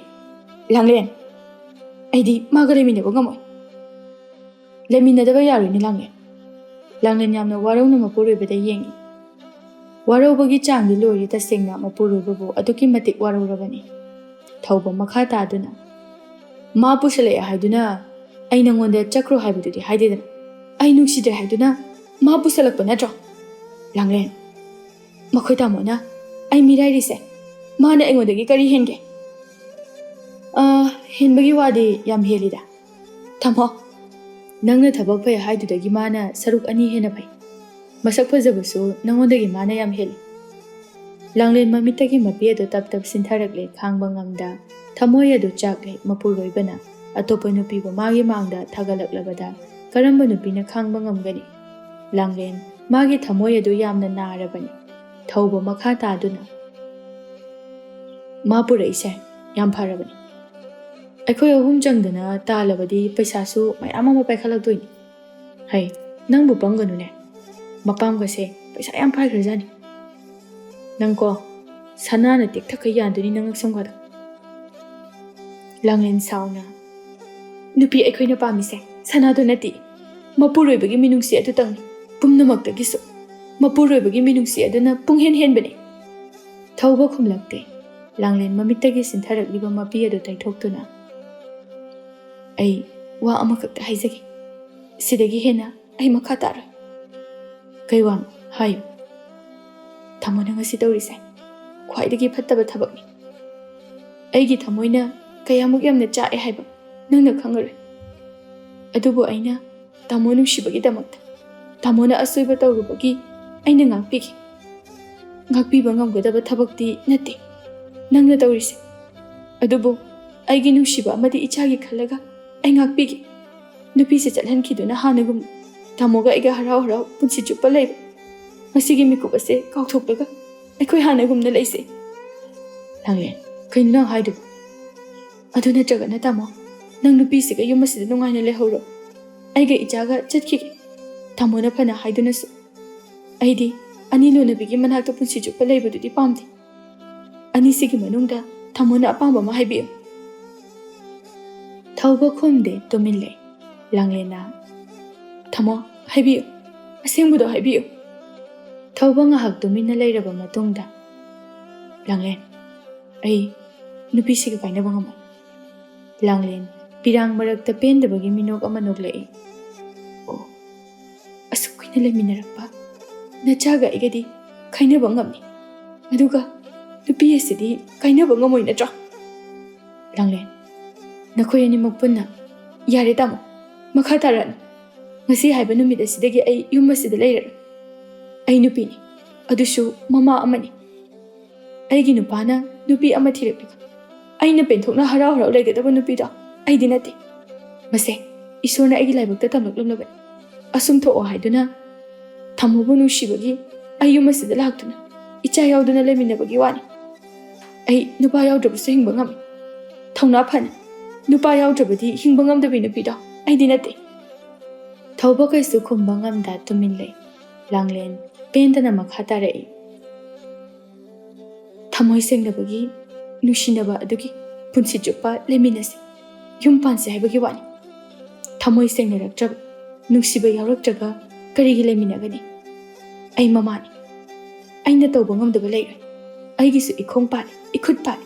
ꯂꯥꯡꯂꯦꯟ, ꯑꯩꯗꯤ ꯃꯥꯒ ꯂꯩꯃꯤꯟꯅꯕ ꯉꯝꯃꯣꯏ꯫ ꯂꯩꯃꯤꯟꯅꯗꯕ ꯌꯥꯔꯣꯏꯅꯦ ꯂꯥꯡꯂꯦꯟ꯫ ꯂꯥꯡꯂꯦꯟ ꯌꯥꯝꯅ ꯋꯥꯔꯧꯅ ꯃꯄꯨꯔꯣꯏꯕꯗ ꯌꯦꯡꯉꯤ꯫ ꯋꯥꯔꯧꯕꯒꯤ ꯆꯥꯡꯗꯤ ꯂꯣꯏꯔꯦ, ꯇꯁꯦꯡꯅ ꯃꯄꯨꯔꯣꯏꯕꯕꯨ ꯑꯗꯨꯛꯀꯤ ꯃꯇꯤꯛ ꯋꯥꯔꯧꯔꯕꯅꯤ꯫ ꯊꯧꯕ ꯃꯈꯥ ꯇꯥꯗꯨꯅ, "ꯃꯥ ꯄꯨꯁꯜꯂꯛꯑꯦ ꯍꯥꯏꯗꯨꯅ ꯑꯩ ꯅꯪꯉꯣꯟꯗ ꯆꯠꯈ꯭ꯔꯣ ꯍꯥꯏꯕꯗꯨꯗꯤ ꯍꯥꯏꯗꯦꯗꯅ? ꯑꯩ ꯅꯨꯡꯁꯤꯗ꯭ꯔꯦ ꯍꯥꯏꯗꯨꯅ ꯃꯥ ꯄꯨꯁꯜꯂꯛꯄ ꯅꯠꯇ꯭ꯔꯣ?" ꯂꯥꯡꯂꯦꯟ, "ꯃꯈꯣꯏ ꯇꯥꯃꯣꯅ ꯑꯩ ꯃꯤꯔꯥꯏꯔꯤꯁꯦ ꯃꯥꯅ ꯑꯩꯉꯣꯟꯗꯒꯤ ꯀꯔꯤ ꯍꯦꯟꯒꯦ?" "ꯑ, ꯍꯦꯟꯕꯒꯤ ꯋꯥꯗꯤ ꯌꯥꯝ ꯍꯦꯜꯂꯤꯗ꯫ ꯇꯥꯃꯣ, ꯅꯪꯅ ꯊꯕꯛ ꯐꯩ ꯍꯥꯏꯗꯨꯗꯒꯤ ꯃꯥꯅ ꯁꯔꯨꯛ ꯑꯅꯤ ꯍꯦꯟꯅ ꯐꯩ꯫ ꯃꯁꯛ ꯐꯖꯕꯁꯨ ꯅꯪꯉꯣꯟꯗꯒꯤ ꯃꯥꯅ ꯌꯥꯝ ꯍꯦꯜꯂꯤ꯫" ꯂꯥꯡꯂꯦꯟ ꯃꯃꯤꯠꯇꯒꯤ ꯃꯄꯤ ꯑꯗꯨ ꯇꯞ ꯇꯞ ꯁꯤꯟꯊꯔꯛꯂꯦ, ꯈꯥꯡꯕ ꯉꯝꯗ꯫ ꯊꯃꯣꯏ ꯑꯗꯨ ꯆꯥꯛꯂꯦ꯫ ꯃꯄꯨꯔꯣꯏꯕꯅ ꯑꯇꯣꯞꯄ ꯅꯨꯄꯤꯕꯨ ꯃꯥꯒꯤ ꯃꯥꯡꯗ ꯊꯥꯒꯠꯂꯛꯂꯕꯗ ꯀꯔꯝꯕ ꯅꯨꯄꯤꯅ ꯈꯥꯡꯕ ꯉꯝꯒꯅꯤ? ꯂꯥꯡꯂꯦꯟ, ꯃꯥꯒꯤ ꯊꯃꯣꯏ ꯑꯗꯨ ꯌꯥꯝꯅ ꯅꯥꯔꯕꯅꯤ꯫ ꯊꯧꯕ ꯃꯈꯥ ꯇꯥꯗꯨꯅ, "ꯃꯥ ꯄꯨꯔꯛꯏꯁꯦ ꯌꯥꯝ ꯐꯔꯕꯅꯤ꯫ ꯑꯩꯈꯣꯏ ꯑꯍꯨꯝ ꯆꯪꯗꯅ ꯇꯥꯜꯂꯕꯗꯤ ꯄꯩꯁꯥꯁꯨ ꯃꯌꯥꯝ ꯑꯃ ꯄꯥꯏꯈꯠꯂꯛꯇꯣꯏꯅꯤ꯫ ꯍꯩ, ꯅꯪꯕꯨ ꯄꯪꯒꯅꯨꯅꯦ꯫ ꯃꯄꯥꯝꯒꯁꯦ ꯄꯩꯁꯥ ꯌꯥꯝ ꯄꯥꯏꯈ꯭ꯔꯖꯥꯠꯅꯤ꯫ ꯅꯪꯀꯣ, ꯁꯅꯥꯅ ꯇꯦꯛꯊꯈꯩ ꯌꯥꯟꯗꯣꯏꯅꯤ ꯅꯪ ꯉꯛꯁꯝꯒꯗꯣ꯫" ꯂꯥꯡꯂꯦꯟ ꯁꯥꯎꯅ, "ꯅꯨꯄꯤ ꯑꯩꯈꯣꯏꯅ ꯄꯥꯝꯃꯤꯁꯦ ꯁꯅꯥꯗꯣ ꯅꯠꯇꯦ, ꯃꯄꯨꯔꯣꯏꯕꯒꯤ ꯃꯤꯅꯨꯡꯁꯤ ꯑꯗꯨꯇꯪꯅꯤ꯫ ꯄꯨꯝꯅꯃꯛꯇꯒꯤꯁꯨ ꯃꯄꯨꯔꯣꯏꯕꯒꯤ ꯃꯤꯅꯨꯡꯁꯤ ꯑꯗꯨꯅ ꯄꯨꯡꯍꯦꯟ ꯍꯦꯟꯕꯅꯤ꯫" ꯊꯧꯕ ꯈꯨꯝꯂꯛꯇꯦ꯫ ꯂꯥꯡꯂꯦꯟ ꯃꯃꯤꯠꯇꯒꯤ ꯁꯤꯟꯊꯔꯛꯂꯤꯕ ꯃꯄꯤ ꯑꯗꯨ ꯇꯩꯊꯣꯛꯇꯨꯅ, "ꯑꯩ ꯋꯥ ꯑꯃꯈꯛꯇ ꯍꯥꯏꯖꯒꯦ, ꯁꯤꯗꯒꯤ ꯍꯦꯟꯅ ꯑꯩ ꯃꯈꯥ ꯇꯥꯔꯣꯏ꯫" "ꯀꯩ ꯋꯥꯅꯣ? ꯍꯥꯏꯌꯨ꯫" "ꯇꯥꯃꯣꯅ ꯉꯁꯤ ꯇꯧꯔꯤꯁꯦ ꯈ꯭ꯋꯥꯏꯗꯒꯤ ꯐꯠꯇꯕ ꯊꯕꯛꯅꯤ꯫ ꯑꯩꯒꯤ ꯊꯃꯣꯏꯅ ꯀꯌꯥꯃꯨꯛ ꯌꯥꯝꯅ ꯆꯥꯛꯑꯦ ꯍꯥꯏꯕ ꯅꯪꯅ ꯈꯪꯉꯔꯣꯏ꯫ ꯑꯗꯨꯕꯨ ꯑꯩꯅ ꯇꯥꯃꯣ ꯅꯨꯡꯁꯤꯕꯒꯤꯗꯃꯛꯇ, ꯇꯥꯃꯣꯅ ꯑꯁꯣꯏꯕ ꯇꯧꯔꯨꯕꯒꯤ ꯑꯩꯅ ꯉꯥꯛꯄꯤꯒꯦ꯫ ꯉꯥꯛꯄꯤꯕ ꯉꯝꯒꯗꯕ ꯊꯕꯛꯇꯤ ꯅꯠꯇꯦ꯫ ꯅꯪꯅ ꯇꯧꯔꯤꯁꯦ꯫ ꯑꯗꯨꯕꯨ ꯑꯩꯒꯤ ꯅꯨꯡꯁꯤꯕ ꯑꯃꯗꯤ ꯏꯆꯥꯒꯤ ꯈꯜꯂꯒ ꯑꯩ ꯉꯥꯛꯄꯤꯒꯦ꯫ ꯅꯨꯄꯤꯁꯦ ꯆꯠꯍꯟꯈꯤꯗꯨꯅ ꯍꯥꯟꯅꯒꯨꯝ ꯇꯥꯃꯣꯒ ꯑꯩꯒ ꯍꯔꯥꯎ ꯍꯔꯥꯎ ꯄꯨꯟꯁꯤ ꯆꯨꯞꯄ ꯂꯩꯕ꯫ ꯉꯁꯤꯒꯤ ꯃꯤꯀꯨꯞ ꯑꯁꯦ ꯀꯥꯎꯊꯣꯛꯂꯒ ꯑꯩꯈꯣꯏ ꯍꯥꯟꯅꯒꯨꯝꯅ ꯂꯩꯁꯦ꯫ ꯂꯥꯡꯂꯦꯟ, ꯀꯩꯅꯣ ꯅꯪ ꯍꯥꯏꯗꯨꯕꯨ? ꯑꯗꯨ ꯅꯠꯇ꯭ꯔꯒꯅ ꯇꯥꯃꯣ, ꯅꯪ ꯅꯨꯄꯤꯁꯤꯒ ꯌꯨꯝ ꯑꯁꯤꯗ ꯅꯨꯡꯉꯥꯏꯅ ꯂꯩꯍꯧꯔꯣ꯫ ꯑꯩꯒ ꯏꯆꯥꯒ ꯆꯠꯈꯤꯒꯦ꯫ ꯇꯥꯃꯣꯅ ꯐꯅ ꯍꯥꯏꯗꯨꯅꯁꯨ꯫ ꯑꯩꯗꯤ ꯑꯅꯤ ꯂꯣꯟꯅꯕꯤꯒꯤ ꯃꯅꯥꯛꯇ ꯄꯨꯟꯁꯤ ꯆꯨꯞꯄ ꯂꯩꯕꯗꯨꯗꯤ ꯄꯥꯝꯗꯦ꯫ ꯑꯅꯤꯁꯤꯒꯤ ꯃꯅꯨꯡꯗ ꯇꯥꯃꯣꯅ ꯑꯄꯥꯝꯕ ꯑꯃ ꯍꯥꯏꯕꯤꯌꯨ꯫ ꯊꯧꯕ ꯈꯨꯝꯗꯦ, ꯇꯨꯃꯤꯟ ꯂꯩ꯫ ꯂꯥꯡꯂꯦꯟꯅ, "ꯇꯥꯃꯣ, ꯍꯥꯏꯕꯤꯌꯨ꯫ ꯑꯁꯦꯡꯕꯗꯣ ꯍꯥꯏꯕꯤꯌꯨ꯫" ꯊꯧꯕ ꯉꯥꯏꯍꯥꯛ ꯇꯨꯃꯤꯟꯅ ꯂꯩꯔꯕ ꯃꯇꯨꯡꯗ, "ꯂꯥꯡꯂꯦꯟ, ꯑꯩ ꯅꯨꯄꯤꯁꯤꯒ ꯀꯥꯏꯅꯕ ꯉꯝꯃꯣꯏ꯫" ꯂꯥꯡꯂꯦꯟ ꯄꯤꯔꯥꯡ ꯃꯔꯛꯇ ꯄꯦꯟꯗꯕꯒꯤ ꯃꯤꯅꯣꯛ ꯑꯃ ꯅꯣꯛꯂꯛꯏ꯫ "ꯑꯣ, ꯑꯁꯨꯛ ꯀꯨꯏꯅ ꯂꯩꯃꯤꯟꯅꯔꯛꯄ ꯅꯆꯥꯒ ꯑꯩꯒꯗꯤ ꯈꯥꯏꯅꯕ ꯉꯝꯅꯤ, ꯑꯗꯨꯒ ꯅꯨꯄꯤ ꯑꯁꯤꯗꯤ ꯀꯥꯏꯅꯕ ꯉꯝꯃꯣꯏ ꯅꯠꯇ꯭ꯔꯣ?" ꯂꯥꯡꯂꯦꯟ, "ꯅꯈꯣꯏ ꯑꯅꯤꯃꯛ ꯄꯨꯟꯅ ꯌꯥꯔꯦ ꯇꯥꯃꯣ, ꯃꯈꯥ ꯇꯥꯔꯛꯑꯅꯨ꯫ ꯉꯁꯤ ꯍꯥꯏꯕ ꯅꯨꯃꯤꯠ ꯑꯁꯤꯗꯒꯤ ꯑꯩ ꯌꯨꯝ ꯑꯁꯤꯗ ꯂꯩꯔꯔꯣꯏ꯫ ꯑꯩ ꯅꯨꯄꯤꯅꯤ, ꯑꯗꯨꯁꯨ ꯃꯃꯥ ꯑꯃꯅꯤ꯫ ꯑꯩꯒꯤ ꯅꯨꯄꯥꯅ ꯅꯨꯄꯤ ꯑꯃ ꯊꯤꯔꯛꯂꯒ ꯑꯩꯅ ꯄꯦꯟꯊꯣꯛꯅ ꯍꯔꯥꯎ ꯍꯔꯥꯎ ꯂꯩꯒꯗꯕ ꯅꯨꯄꯤꯗꯣ ꯑꯩꯗꯤ ꯅꯠꯇꯦ꯫ ꯃꯁꯦ ꯏꯁꯣꯔꯅ ꯑꯩꯒꯤ ꯂꯥꯏꯕꯛꯇ ꯇꯝꯂꯛꯂꯝꯂꯕꯅꯤ꯫ ꯑꯁꯨꯝ ꯊꯣꯛꯑꯣ ꯍꯥꯏꯗꯨꯅ ꯊꯝꯃꯣꯕꯨ ꯅꯨꯡꯁꯤꯕꯒꯤ ꯑꯩ ꯌꯨꯝ ꯑꯁꯤꯗ ꯂꯥꯛꯇꯨꯅ ꯏꯆꯥ ꯌꯥꯎꯗꯅ ꯂꯩꯃꯤꯟꯅꯕꯒꯤ ꯋꯥꯅꯤ꯫ ꯑꯩ ꯅꯨꯄꯥ ꯌꯥꯎꯗ꯭ꯔꯕꯁꯨ ꯍꯤꯡꯕ ꯉꯝꯃꯤ꯫ ꯊꯧꯅꯥ ꯐꯅ ꯅꯨꯄꯥ ꯌꯥꯎꯗ꯭ꯔꯕꯗꯤ ꯍꯤꯡꯕ ꯉꯝꯗꯕꯤ ꯅꯨꯄꯤꯗꯣ ꯑꯩꯗꯤ ꯅꯠꯇꯦ꯫" ꯊꯧꯕ ꯀꯩꯁꯨ ꯈꯨꯝꯕ ꯉꯝꯗ ꯇꯨꯃꯤꯟ ꯂꯩ꯫ ꯂꯥꯡꯂꯦꯟ ꯄꯦꯟꯗꯅ ꯃꯈꯥ ꯇꯥꯔꯛꯏ꯫ ꯊꯃꯣꯏ ꯁꯦꯡꯅꯕꯒꯤ ꯅꯨꯡꯁꯤꯅꯕ ꯑꯗꯨꯒꯤ ꯄꯨꯟꯁꯤ ꯆꯨꯞꯄ ꯂꯩꯃꯤꯟꯅꯁꯤ, ꯌꯨꯝ ꯄꯥꯟꯁꯤ ꯍꯥꯏꯕꯒꯤ ꯋꯥꯅꯤ꯫ ꯊꯃꯣꯏ ꯁꯦꯡꯅꯔꯛꯇ꯭ꯔꯕ, ꯅꯨꯡꯁꯤꯕ ꯌꯥꯎꯔꯛꯇ꯭ꯔꯒ ꯀꯔꯤꯒꯤ ꯂꯩꯃꯤꯟꯅꯒꯅꯤ? ꯑꯩ ꯃꯃꯥꯅꯤ꯫ ꯑꯩꯅ ꯇꯧꯕ ꯉꯝꯗꯕ ꯂꯩꯔꯣꯏ꯫ ꯑꯩꯒꯤꯁꯨ ꯏꯈꯣꯡ ꯄꯥꯜꯂꯤ, ꯏꯈꯨꯠ ꯄꯥꯜꯂꯤ꯫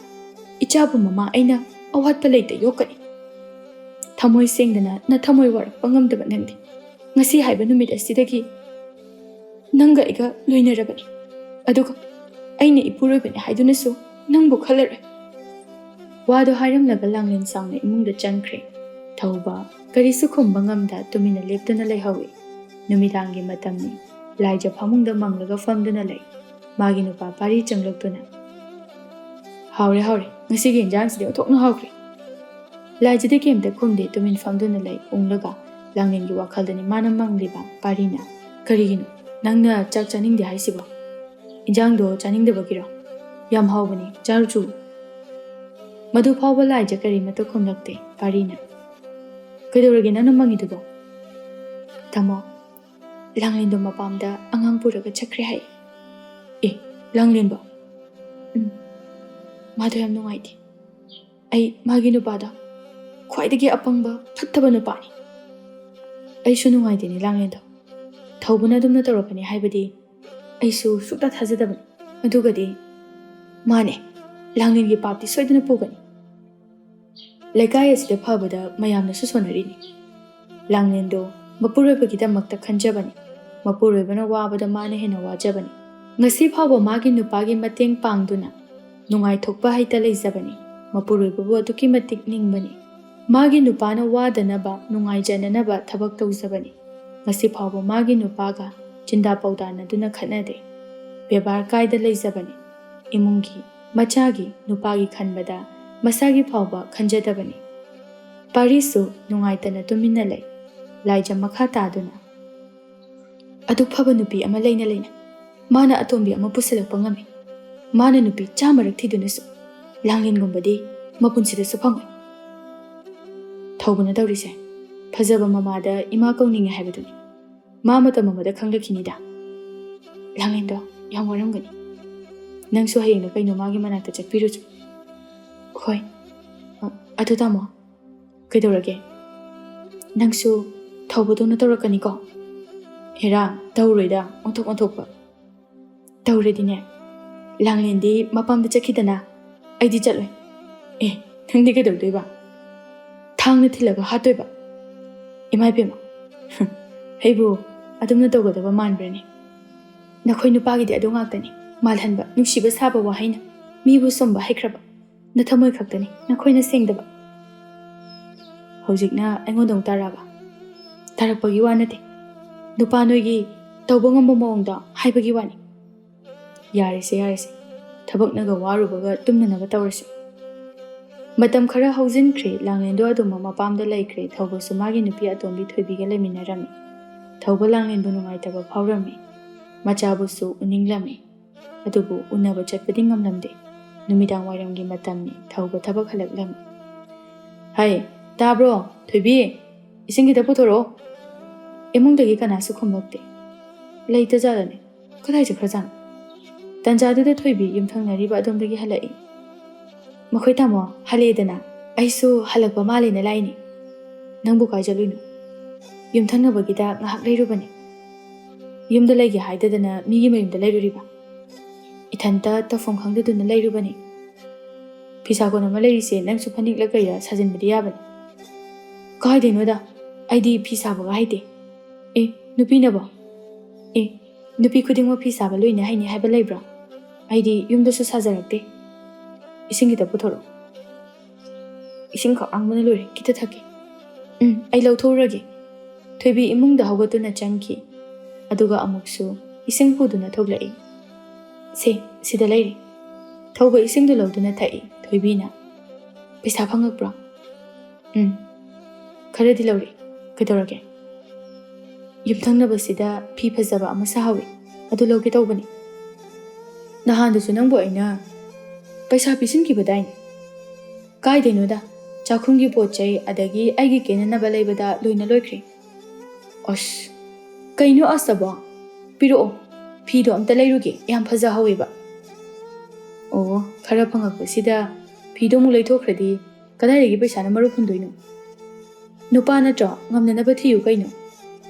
ꯏꯆꯥꯕꯨ ꯃꯃꯥ ꯑꯩꯅ ꯑꯋꯥꯠꯄ ꯂꯩꯇ ꯌꯣꯛꯀꯅꯤ꯫ ꯊꯃꯣꯏ ꯁꯦꯡꯗꯅ ꯅꯊꯃꯣꯏ ꯋꯥꯔꯛꯄ ꯉꯝꯗꯕ ꯅꯪꯗꯤ ꯉꯁꯤ ꯍꯥꯏꯕ ꯅꯨꯃꯤꯠ ꯑꯁꯤꯗꯒꯤ ꯅꯪꯒ ꯑꯩꯒ ꯂꯣꯏꯅꯔꯕꯅꯤ꯫ ꯑꯗꯨꯒ ꯑꯩꯅ ꯏꯄꯨꯔꯣꯏꯕꯅꯤ ꯍꯥꯏꯗꯨꯅꯁꯨ ꯅꯪꯕꯨ ꯈꯜꯂꯔꯣꯏ꯫ ꯋꯥꯗꯣ ꯍꯥꯏꯔꯝꯂꯒ ꯂꯥꯡꯂꯦꯟ ꯁꯥꯎꯅ ꯏꯃꯨꯡꯗ ꯆꯪꯈ꯭ꯔꯦ꯫ ꯊꯧꯕ ꯀꯔꯤꯁꯨ ꯈꯨꯝꯕ ꯉꯝꯗ ꯇꯨꯃꯤꯟꯅ ꯂꯦꯞꯇꯨꯅ ꯂꯩꯍꯧꯏ꯫ ꯅꯨꯃꯤꯗꯥꯡꯒꯤ ꯃꯇꯝꯅꯤ꯫ ꯂꯥꯏꯖ ꯐꯃꯨꯡꯗ ꯃꯪꯂꯒ ꯐꯝꯗꯨꯅ ꯂꯩ꯫ ꯃꯥꯒꯤ ꯅꯨꯄꯥ ꯄꯥꯔꯤ ꯆꯪꯂꯛꯇꯨꯅ, "ꯍꯥꯎꯔꯦ, ꯍꯥꯎꯔꯦ, ꯉꯁꯤꯒꯤ ꯏꯟꯖꯥꯡꯁꯤꯗꯤ ꯑꯣꯟꯊꯣꯛꯅ ꯍꯥꯎꯈ꯭ꯔꯦ"꯫ ꯂꯥꯏꯖꯗꯤ ꯀꯩꯝꯇ ꯈꯨꯝꯗꯦ, ꯇꯨꯃꯤꯟ ꯐꯝꯗꯨꯅ ꯂꯩ꯫ ꯎꯪꯂꯒ ꯂꯥꯡꯂꯦꯟꯒꯤ ꯋꯥꯈꯜꯗꯅꯤ ꯃꯥꯅ ꯃꯪꯂꯤꯕ꯫ ꯄꯥꯔꯤꯅ, "ꯀꯔꯤꯒꯤꯅꯣ? ꯅꯪꯅ ꯆꯥꯛ ꯆꯥꯅꯤꯡꯗꯦ ꯍꯥꯏꯁꯤꯕꯣ? ꯏꯟꯖꯥꯡꯗꯣ ꯆꯥꯅꯤꯡꯗꯕꯒꯤꯔꯣ? ꯌꯥꯝ ꯍꯥꯎꯕꯅꯤ, ꯆꯥꯔꯨꯆꯣ"꯫ ꯃꯗꯨ ꯐꯥꯎꯕ ꯂꯥꯏꯖ ꯀꯔꯤꯃꯠꯇ ꯈꯨꯝꯂꯛꯇꯦ꯫ ꯄꯥꯔꯤꯅ, "ꯀꯩꯗꯧꯔꯒꯦ ꯅꯪꯅ ꯃꯪꯉꯤꯗꯨꯕꯣ?" "ꯇꯥꯃꯣ, ꯂꯥꯡꯂꯦꯟꯗꯣ ꯃꯄꯥꯝꯗ ꯑꯉꯥꯡ ꯄꯨꯔꯒ ꯆꯠꯈ꯭ꯔꯦ ꯍꯥꯏ"꯫ "ꯑꯦ, ꯂꯥꯡꯂꯦꯟꯕꯣ?" "ꯎꯝ, ꯃꯥꯗꯣ ꯌꯥꯝ ꯅꯨꯡꯉꯥꯏꯇꯦ꯫ ꯑꯩ ꯃꯥꯒꯤ ꯅꯨꯄꯥꯗꯣ ꯈ꯭ꯋꯥꯏꯗꯒꯤ ꯑꯄꯪꯕ, ꯐꯠꯇꯕ ꯅꯨꯄꯥꯅꯤ"꯫ "ꯑꯩꯁꯨ ꯅꯨꯡꯉꯥꯏꯇꯦꯅꯦ ꯂꯥꯡꯂꯦꯟꯗꯣ꯫ ꯊꯧꯕꯅ ꯑꯗꯨꯝꯅ ꯇꯧꯔꯛꯀꯅꯤ ꯍꯥꯏꯕꯗꯤ ꯑꯩꯁꯨ ꯁꯨꯛꯊꯥ ꯊꯥꯖꯗꯕꯅꯤ꯫ ꯑꯗꯨꯒꯗꯤ ꯃꯥꯅꯦ, ꯂꯥꯡꯂꯦꯟꯒꯤ ꯄꯥꯞꯇꯤ ꯁꯣꯏꯗꯅ ꯄꯨꯒꯅꯤ꯫ ꯂꯩꯀꯥꯏ ꯑꯁꯤꯗ ꯐꯕꯗ ꯃꯌꯥꯝꯅꯁꯨ ꯁꯣꯟꯅꯔꯤꯅꯤ꯫ ꯂꯥꯡꯂꯦꯟꯗꯣ ꯃꯄꯨꯔꯣꯏꯕꯒꯤꯗꯃꯛꯇ ꯈꯟꯖꯕꯅꯤ꯫ ꯃꯄꯨꯔꯣꯏꯕꯅ ꯋꯥꯕꯗ ꯃꯥꯅ ꯍꯦꯟꯅ ꯋꯥꯖꯕꯅꯤ꯫ ꯉꯁꯤ ꯐꯥꯎꯕ ꯃꯥꯒꯤ ꯅꯨꯄꯥꯒꯤ ꯃꯇꯦꯡ ꯄꯥꯡꯗꯨꯅ ꯅꯨꯡꯉꯥꯏꯊꯣꯛꯄ ꯍꯩꯇ ꯂꯩꯖꯕꯅꯤ꯫ ꯃꯄꯨꯔꯣꯏꯕꯕꯨ ꯑꯗꯨꯛꯀꯤ ꯃꯇꯤꯛ ꯅꯤꯡꯕꯅꯤ꯫ ꯃꯥꯒꯤ ꯅꯨꯄꯥꯅ ꯋꯥꯗꯅꯕ, ꯅꯨꯡꯉꯥꯏꯖꯅꯅꯕ ꯊꯕꯛ ꯇꯧꯖꯕꯅꯤ꯫ ꯉꯁꯤ ꯐꯥꯎꯕ ꯃꯥꯒꯤ ꯅꯨꯄꯥꯒ ꯆꯤꯟꯗꯥ ꯄꯥꯎꯗꯥꯅꯗꯨꯅ ꯈꯠꯅꯗꯦ꯫ ꯕꯦꯕꯥꯔ ꯀꯥꯏꯗ ꯂꯩꯖꯕꯅꯤ꯫ ꯏꯃꯨꯡꯒꯤ, ꯃꯆꯥꯒꯤ, ꯅꯨꯄꯥꯒꯤ ꯈꯟꯕꯗ ꯃꯁꯥꯒꯤ ꯐꯥꯎꯕ ꯈꯟꯖꯗꯕꯅꯤ꯫ ꯄꯥꯔꯤꯁꯨ ꯅꯨꯡꯉꯥꯏꯇꯅ ꯇꯨꯃꯤꯟꯅ ꯂꯩ꯫ ꯂꯥꯏꯖ ꯃꯈꯥ ꯇꯥꯗꯨꯅ, "ꯑꯗꯨꯛ ꯐꯕ ꯅꯨꯄꯤ ꯑꯃ ꯂꯩꯅ ꯂꯩꯅ ꯃꯥꯅ ꯑꯇꯣꯝꯕꯤ ꯑꯃ ꯄꯨꯁꯜꯂꯛꯄ ꯉꯝꯃꯤ꯫ ꯃꯥꯅ ꯅꯨꯄꯤ ꯆꯥꯝꯃꯔꯛ ꯊꯤꯗꯨꯅꯁꯨ ꯂꯥꯡꯂꯦꯟꯒꯨꯝꯕꯗꯤ ꯃꯄꯨꯟꯁꯤꯗꯁꯨ ꯐꯪꯉꯣꯏ꯫ ꯊꯧꯕꯅ ꯇꯧꯔꯤꯁꯦ ꯐꯖꯕ ꯃꯃꯥꯗ ꯏꯃꯥ ꯀꯧꯅꯤꯡꯉꯦ ꯍꯥꯏꯕꯗꯨꯅꯤ꯫ ꯃꯥ ꯃꯇꯝ ꯑꯃꯗ ꯈꯪꯂꯛꯈꯤꯅꯤꯗ꯫ ꯂꯥꯡꯂꯦꯟꯗꯣ ꯌꯥꯝ ꯋꯥꯔꯝꯒꯅꯤ꯫ ꯅꯪꯁꯨ ꯍꯌꯦꯡꯂ ꯀꯩꯅꯣ ꯃꯥꯒꯤ ꯃꯅꯥꯛꯇ ꯆꯠꯄꯤꯔꯨꯆꯣ"꯫ "ꯍꯣꯏ꯫ ꯑ, ꯑꯗꯨ ꯇꯥꯃꯣ, ꯀꯩꯗꯧꯔꯒꯦ? ꯅꯪꯁꯨ ꯊꯧꯕꯗꯧꯅ ꯇꯧꯔꯛꯀꯅꯤꯀꯣ?" "ꯍꯦꯔꯥ, ꯇꯧꯔꯣꯏꯗ, ꯑꯣꯟꯊꯣꯛ ꯑꯣꯟꯊꯣꯛꯄ"꯫ "ꯇꯧꯔꯗꯤꯅꯦ, ꯂꯥꯡꯂꯦꯟꯗꯤ ꯃꯄꯥꯝꯗ ꯆꯠꯈꯤꯗꯅ ꯑꯩꯗꯤ ꯆꯠꯂꯣꯏ"꯫ "ꯑꯦ, ꯅꯪꯗꯤ ꯀꯩꯗꯧꯗꯣꯏꯕ? ꯊꯥꯡꯅ ꯊꯤꯜꯂꯒ ꯍꯥꯠꯇꯣꯏꯕ"꯫ "ꯏꯃꯥ ꯏꯕꯦꯝꯃ, ꯑꯩꯕꯨ ꯑꯗꯨꯝꯅ ꯇꯧꯒꯗꯕ ꯃꯥꯟꯕ꯭ꯔꯅꯦ? ꯅꯈꯣꯏ ꯅꯨꯄꯥꯒꯤꯗꯤ ꯑꯗꯨ ꯉꯥꯛꯇꯅꯤ, ꯃꯥꯜꯍꯟꯕ, ꯅꯨꯡꯁꯤꯕ ꯁꯥꯕ ꯋꯥꯍꯩꯅ꯫ ꯃꯤꯕꯨ ꯁꯨꯝꯕ ꯍꯩꯈ꯭ꯔꯕ ꯅꯊꯃꯣꯏ ꯈꯛꯇꯅꯤ ꯅꯈꯣꯏꯅ ꯁꯦꯡꯗꯕ"꯫ "ꯍꯧꯖꯤꯛꯅ ꯑꯩꯉꯣꯟꯗ ꯑꯃꯨꯛ ꯇꯥꯔꯛꯑꯕ?" "ꯇꯥꯔꯛꯄꯒꯤ ꯋꯥ ꯅꯠꯇꯦ, ꯅꯨꯄꯥ ꯅꯣꯏꯒꯤ ꯇꯧꯕ ꯉꯝꯕ ꯃꯑꯣꯡꯗꯣ ꯍꯥꯏꯕꯒꯤ ꯋꯥꯅꯤ"꯫ "ꯌꯥꯔꯦꯁꯦ, ꯌꯥꯔꯦꯁꯦ, ꯊꯕꯛꯅꯒ ꯋꯥꯔꯨꯕꯒ ꯇꯨꯝꯅꯅꯕ ꯇꯧꯔꯁꯤ꯫ ꯃꯇꯝ ꯈꯔ ꯍꯧꯖꯤꯟꯈ꯭ꯔꯦ꯫ ꯂꯥꯡꯂꯦꯟꯗꯣ ꯑꯗꯨꯃꯛ ꯃꯄꯥꯝꯗ ꯂꯩꯈ꯭ꯔꯦ꯫ ꯊꯧꯕꯁꯨ ꯃꯥꯒꯤ ꯅꯨꯄꯤ ꯑꯇꯣꯝꯕꯤ ꯊꯣꯏꯕꯤꯒ ꯂꯩꯃꯤꯟꯅꯔꯝꯃꯤ꯫ ꯊꯧꯕ ꯂꯥꯡꯂꯦꯟꯕꯨ ꯅꯨꯡꯉꯥꯏꯇꯕ ꯐꯥꯎꯔꯝꯃꯤ꯫ ꯃꯆꯥꯕꯨꯁꯨ ꯎꯅꯤꯡꯂꯝꯃꯤ꯫ ꯑꯗꯨꯕꯨ ꯎꯅꯕ ꯆꯠꯄꯗꯤ ꯉꯝꯂꯝꯗꯦ꯫ ꯅꯨꯃꯤꯗꯥꯡ ꯋꯥꯏꯔꯝꯒꯤ ꯃꯇꯝꯅꯤ꯫ ꯊꯧꯕ ꯊꯕꯛ ꯍꯜꯂꯛꯂꯝꯃꯤ꯫ "ꯍꯩ, ꯇꯥꯕ꯭ꯔꯣ? ꯊꯣꯏꯕꯤ, ꯏꯁꯤꯡ ꯈꯤꯇ ꯄꯨꯊꯣꯔꯛꯑꯣ꯫" ꯏꯃꯨꯡꯗꯒꯤ ꯀꯅꯥꯁꯨ ꯈꯨꯝꯂꯛꯇꯦ꯫ ꯂꯩꯇꯖꯥꯠꯂꯅꯦ? ꯀꯗꯥꯏ ꯆꯠꯈ꯭ꯔꯖꯥꯠꯅꯣ? ꯇꯟꯖꯥꯗꯨꯗ ꯊꯣꯏꯕꯤ ꯌꯨꯝꯊꯪꯅꯔꯤꯕ ꯑꯗꯣꯝꯗꯒꯤ ꯍꯜꯂꯛꯏ꯫ "ꯃꯈꯣꯏ ꯇꯥꯃꯣ ꯍꯜꯂꯛꯑꯦꯗꯅ, ꯑꯩꯁꯨ ꯍꯜꯂꯛꯄ ꯃꯥꯜꯂꯦꯅ ꯂꯥꯛꯏꯅꯤ꯫ ꯅꯪꯕꯨ ꯀꯥꯏ ꯆꯠꯂꯨꯏꯅꯣ?" "ꯌꯨꯝꯊꯪꯅꯕꯒꯤꯗ ꯉꯥꯏꯍꯥꯛ ꯂꯩꯔꯨꯕꯅꯤ꯫" "ꯌꯨꯝꯗ ꯂꯩꯒꯦ ꯍꯥꯏꯗꯗꯅ ꯃꯤꯒꯤ ꯃꯌꯨꯝꯗ ꯂꯩꯔꯨꯔꯤꯕ?" "ꯏꯊꯟꯇ ꯇꯧꯐꯝ ꯈꯪꯗꯗꯨꯅ ꯂꯩꯔꯨꯕꯅꯤ꯫" "ꯐꯤꯁꯥ ꯀꯣꯟ ꯑꯃ ꯂꯩꯔꯤꯁꯦ ꯅꯪꯁꯨ ꯐꯅꯦꯛꯂ ꯀꯩꯔ ꯁꯥꯖꯤꯟꯕꯗꯤ ꯌꯥꯕꯅꯤ꯫" "ꯀꯥꯏꯗꯩꯅꯣꯗ, ꯑꯩꯗꯤ ꯐꯤ ꯁꯥꯕꯒ ꯍꯩꯇꯦ꯫" "ꯑꯦ, ꯅꯨꯄꯤꯅꯕꯣ?" "ꯑꯦ, ꯅꯨꯄꯤ ꯈꯨꯗꯤꯡꯃꯛ ꯐꯤ ꯁꯥꯕ ꯂꯣꯏꯅ ꯍꯩꯅꯤ ꯍꯥꯏꯕ ꯂꯩꯕ꯭ꯔꯣ? ꯑꯩꯗꯤ ꯌꯨꯝꯗꯁꯨ ꯁꯥꯖꯔꯛꯇꯦ꯫" "ꯏꯁꯤꯡ ꯈꯤꯇ ꯄꯨꯊꯣꯔꯛꯑꯣ꯫" "ꯏꯁꯤꯡ ꯈꯧꯔꯥꯡꯕꯅ ꯂꯣꯏꯔꯦ, ꯈꯤꯇ ꯊꯛꯀꯦ꯫" "ꯎꯝ, ꯑꯩ ꯂꯧꯊꯣꯛꯎꯔꯒꯦ꯫" ꯊꯣꯏꯕꯤ ꯏꯃꯨꯡꯗ ꯍꯧꯒꯠꯇꯨꯅ ꯆꯪꯈꯤ꯫ ꯑꯗꯨꯒ ꯑꯃꯨꯛꯁꯨ ꯏꯁꯤꯡ ꯄꯨꯗꯨꯅ ꯊꯣꯛꯂꯛꯏ꯫ "ꯁꯦ, ꯁꯤꯗ ꯂꯩꯔꯦ꯫" ꯊꯧꯕ ꯏꯁꯤꯡꯗꯨ ꯂꯧꯗꯨꯅ ꯊꯛꯏ꯫ ꯊꯣꯏꯕꯤꯅ, "ꯄꯩꯁꯥ ꯐꯪꯉꯛꯄ꯭ꯔꯣ?" "ꯎꯝ, ꯈꯔꯗꯤ ꯂꯧꯔꯦ꯫ ꯀꯩꯗꯧꯔꯒꯦ?" "ꯌꯨꯝꯊꯪꯅꯕꯁꯤꯗ ꯐꯤ ꯐꯖꯕ ꯑꯃ ꯁꯥꯍꯧꯋꯤ, ꯑꯗꯨ ꯂꯧꯒꯦ ꯇꯧꯕꯅꯤ꯫" "ꯅꯍꯥꯟꯗꯁꯨ ꯅꯪꯕꯨ ꯑꯩꯅ ꯄꯩꯁꯥ ꯄꯤꯁꯤꯟꯈꯤꯕꯗꯥꯏꯅꯦ?" "ꯀꯥꯏꯗꯩꯅꯣꯗ, ꯆꯥꯛꯈꯨꯝꯒꯤ ꯄꯣꯠ ꯆꯩ ꯑꯗꯒꯤ ꯑꯩꯒꯤ ꯀꯦꯅꯅꯕ ꯂꯩꯕꯗ ꯂꯣꯏꯅ ꯂꯣꯏꯈ꯭ꯔꯦ꯫" "ꯑꯁ, ꯀꯩꯅꯣ ꯑꯁꯇꯕꯣ? ꯄꯤꯔꯛꯑꯣ, ꯐꯤꯗꯣ ꯑꯝꯇ ꯂꯩꯔꯨꯒꯦ, ꯌꯥꯝ ꯐꯖꯍꯧꯋꯦꯕ꯫" "ꯑꯣ, ꯈꯔ ꯐꯪꯉꯛꯄꯁꯤꯗ ꯐꯤꯗꯣ ꯑꯃꯨꯛ ꯂꯩꯊꯣꯛꯈ꯭ꯔꯗꯤ ꯀꯗꯥꯏꯗꯒꯤ ꯄꯩꯁꯥꯅ ꯃꯔꯨꯞ ꯍꯨꯟꯗꯣꯏꯅꯣ? ꯅꯨꯄꯥ ꯅꯠꯇ꯭ꯔꯣ, ꯉꯝꯅꯅꯕ ꯊꯤꯌꯨ ꯀꯩꯅꯣ꯫"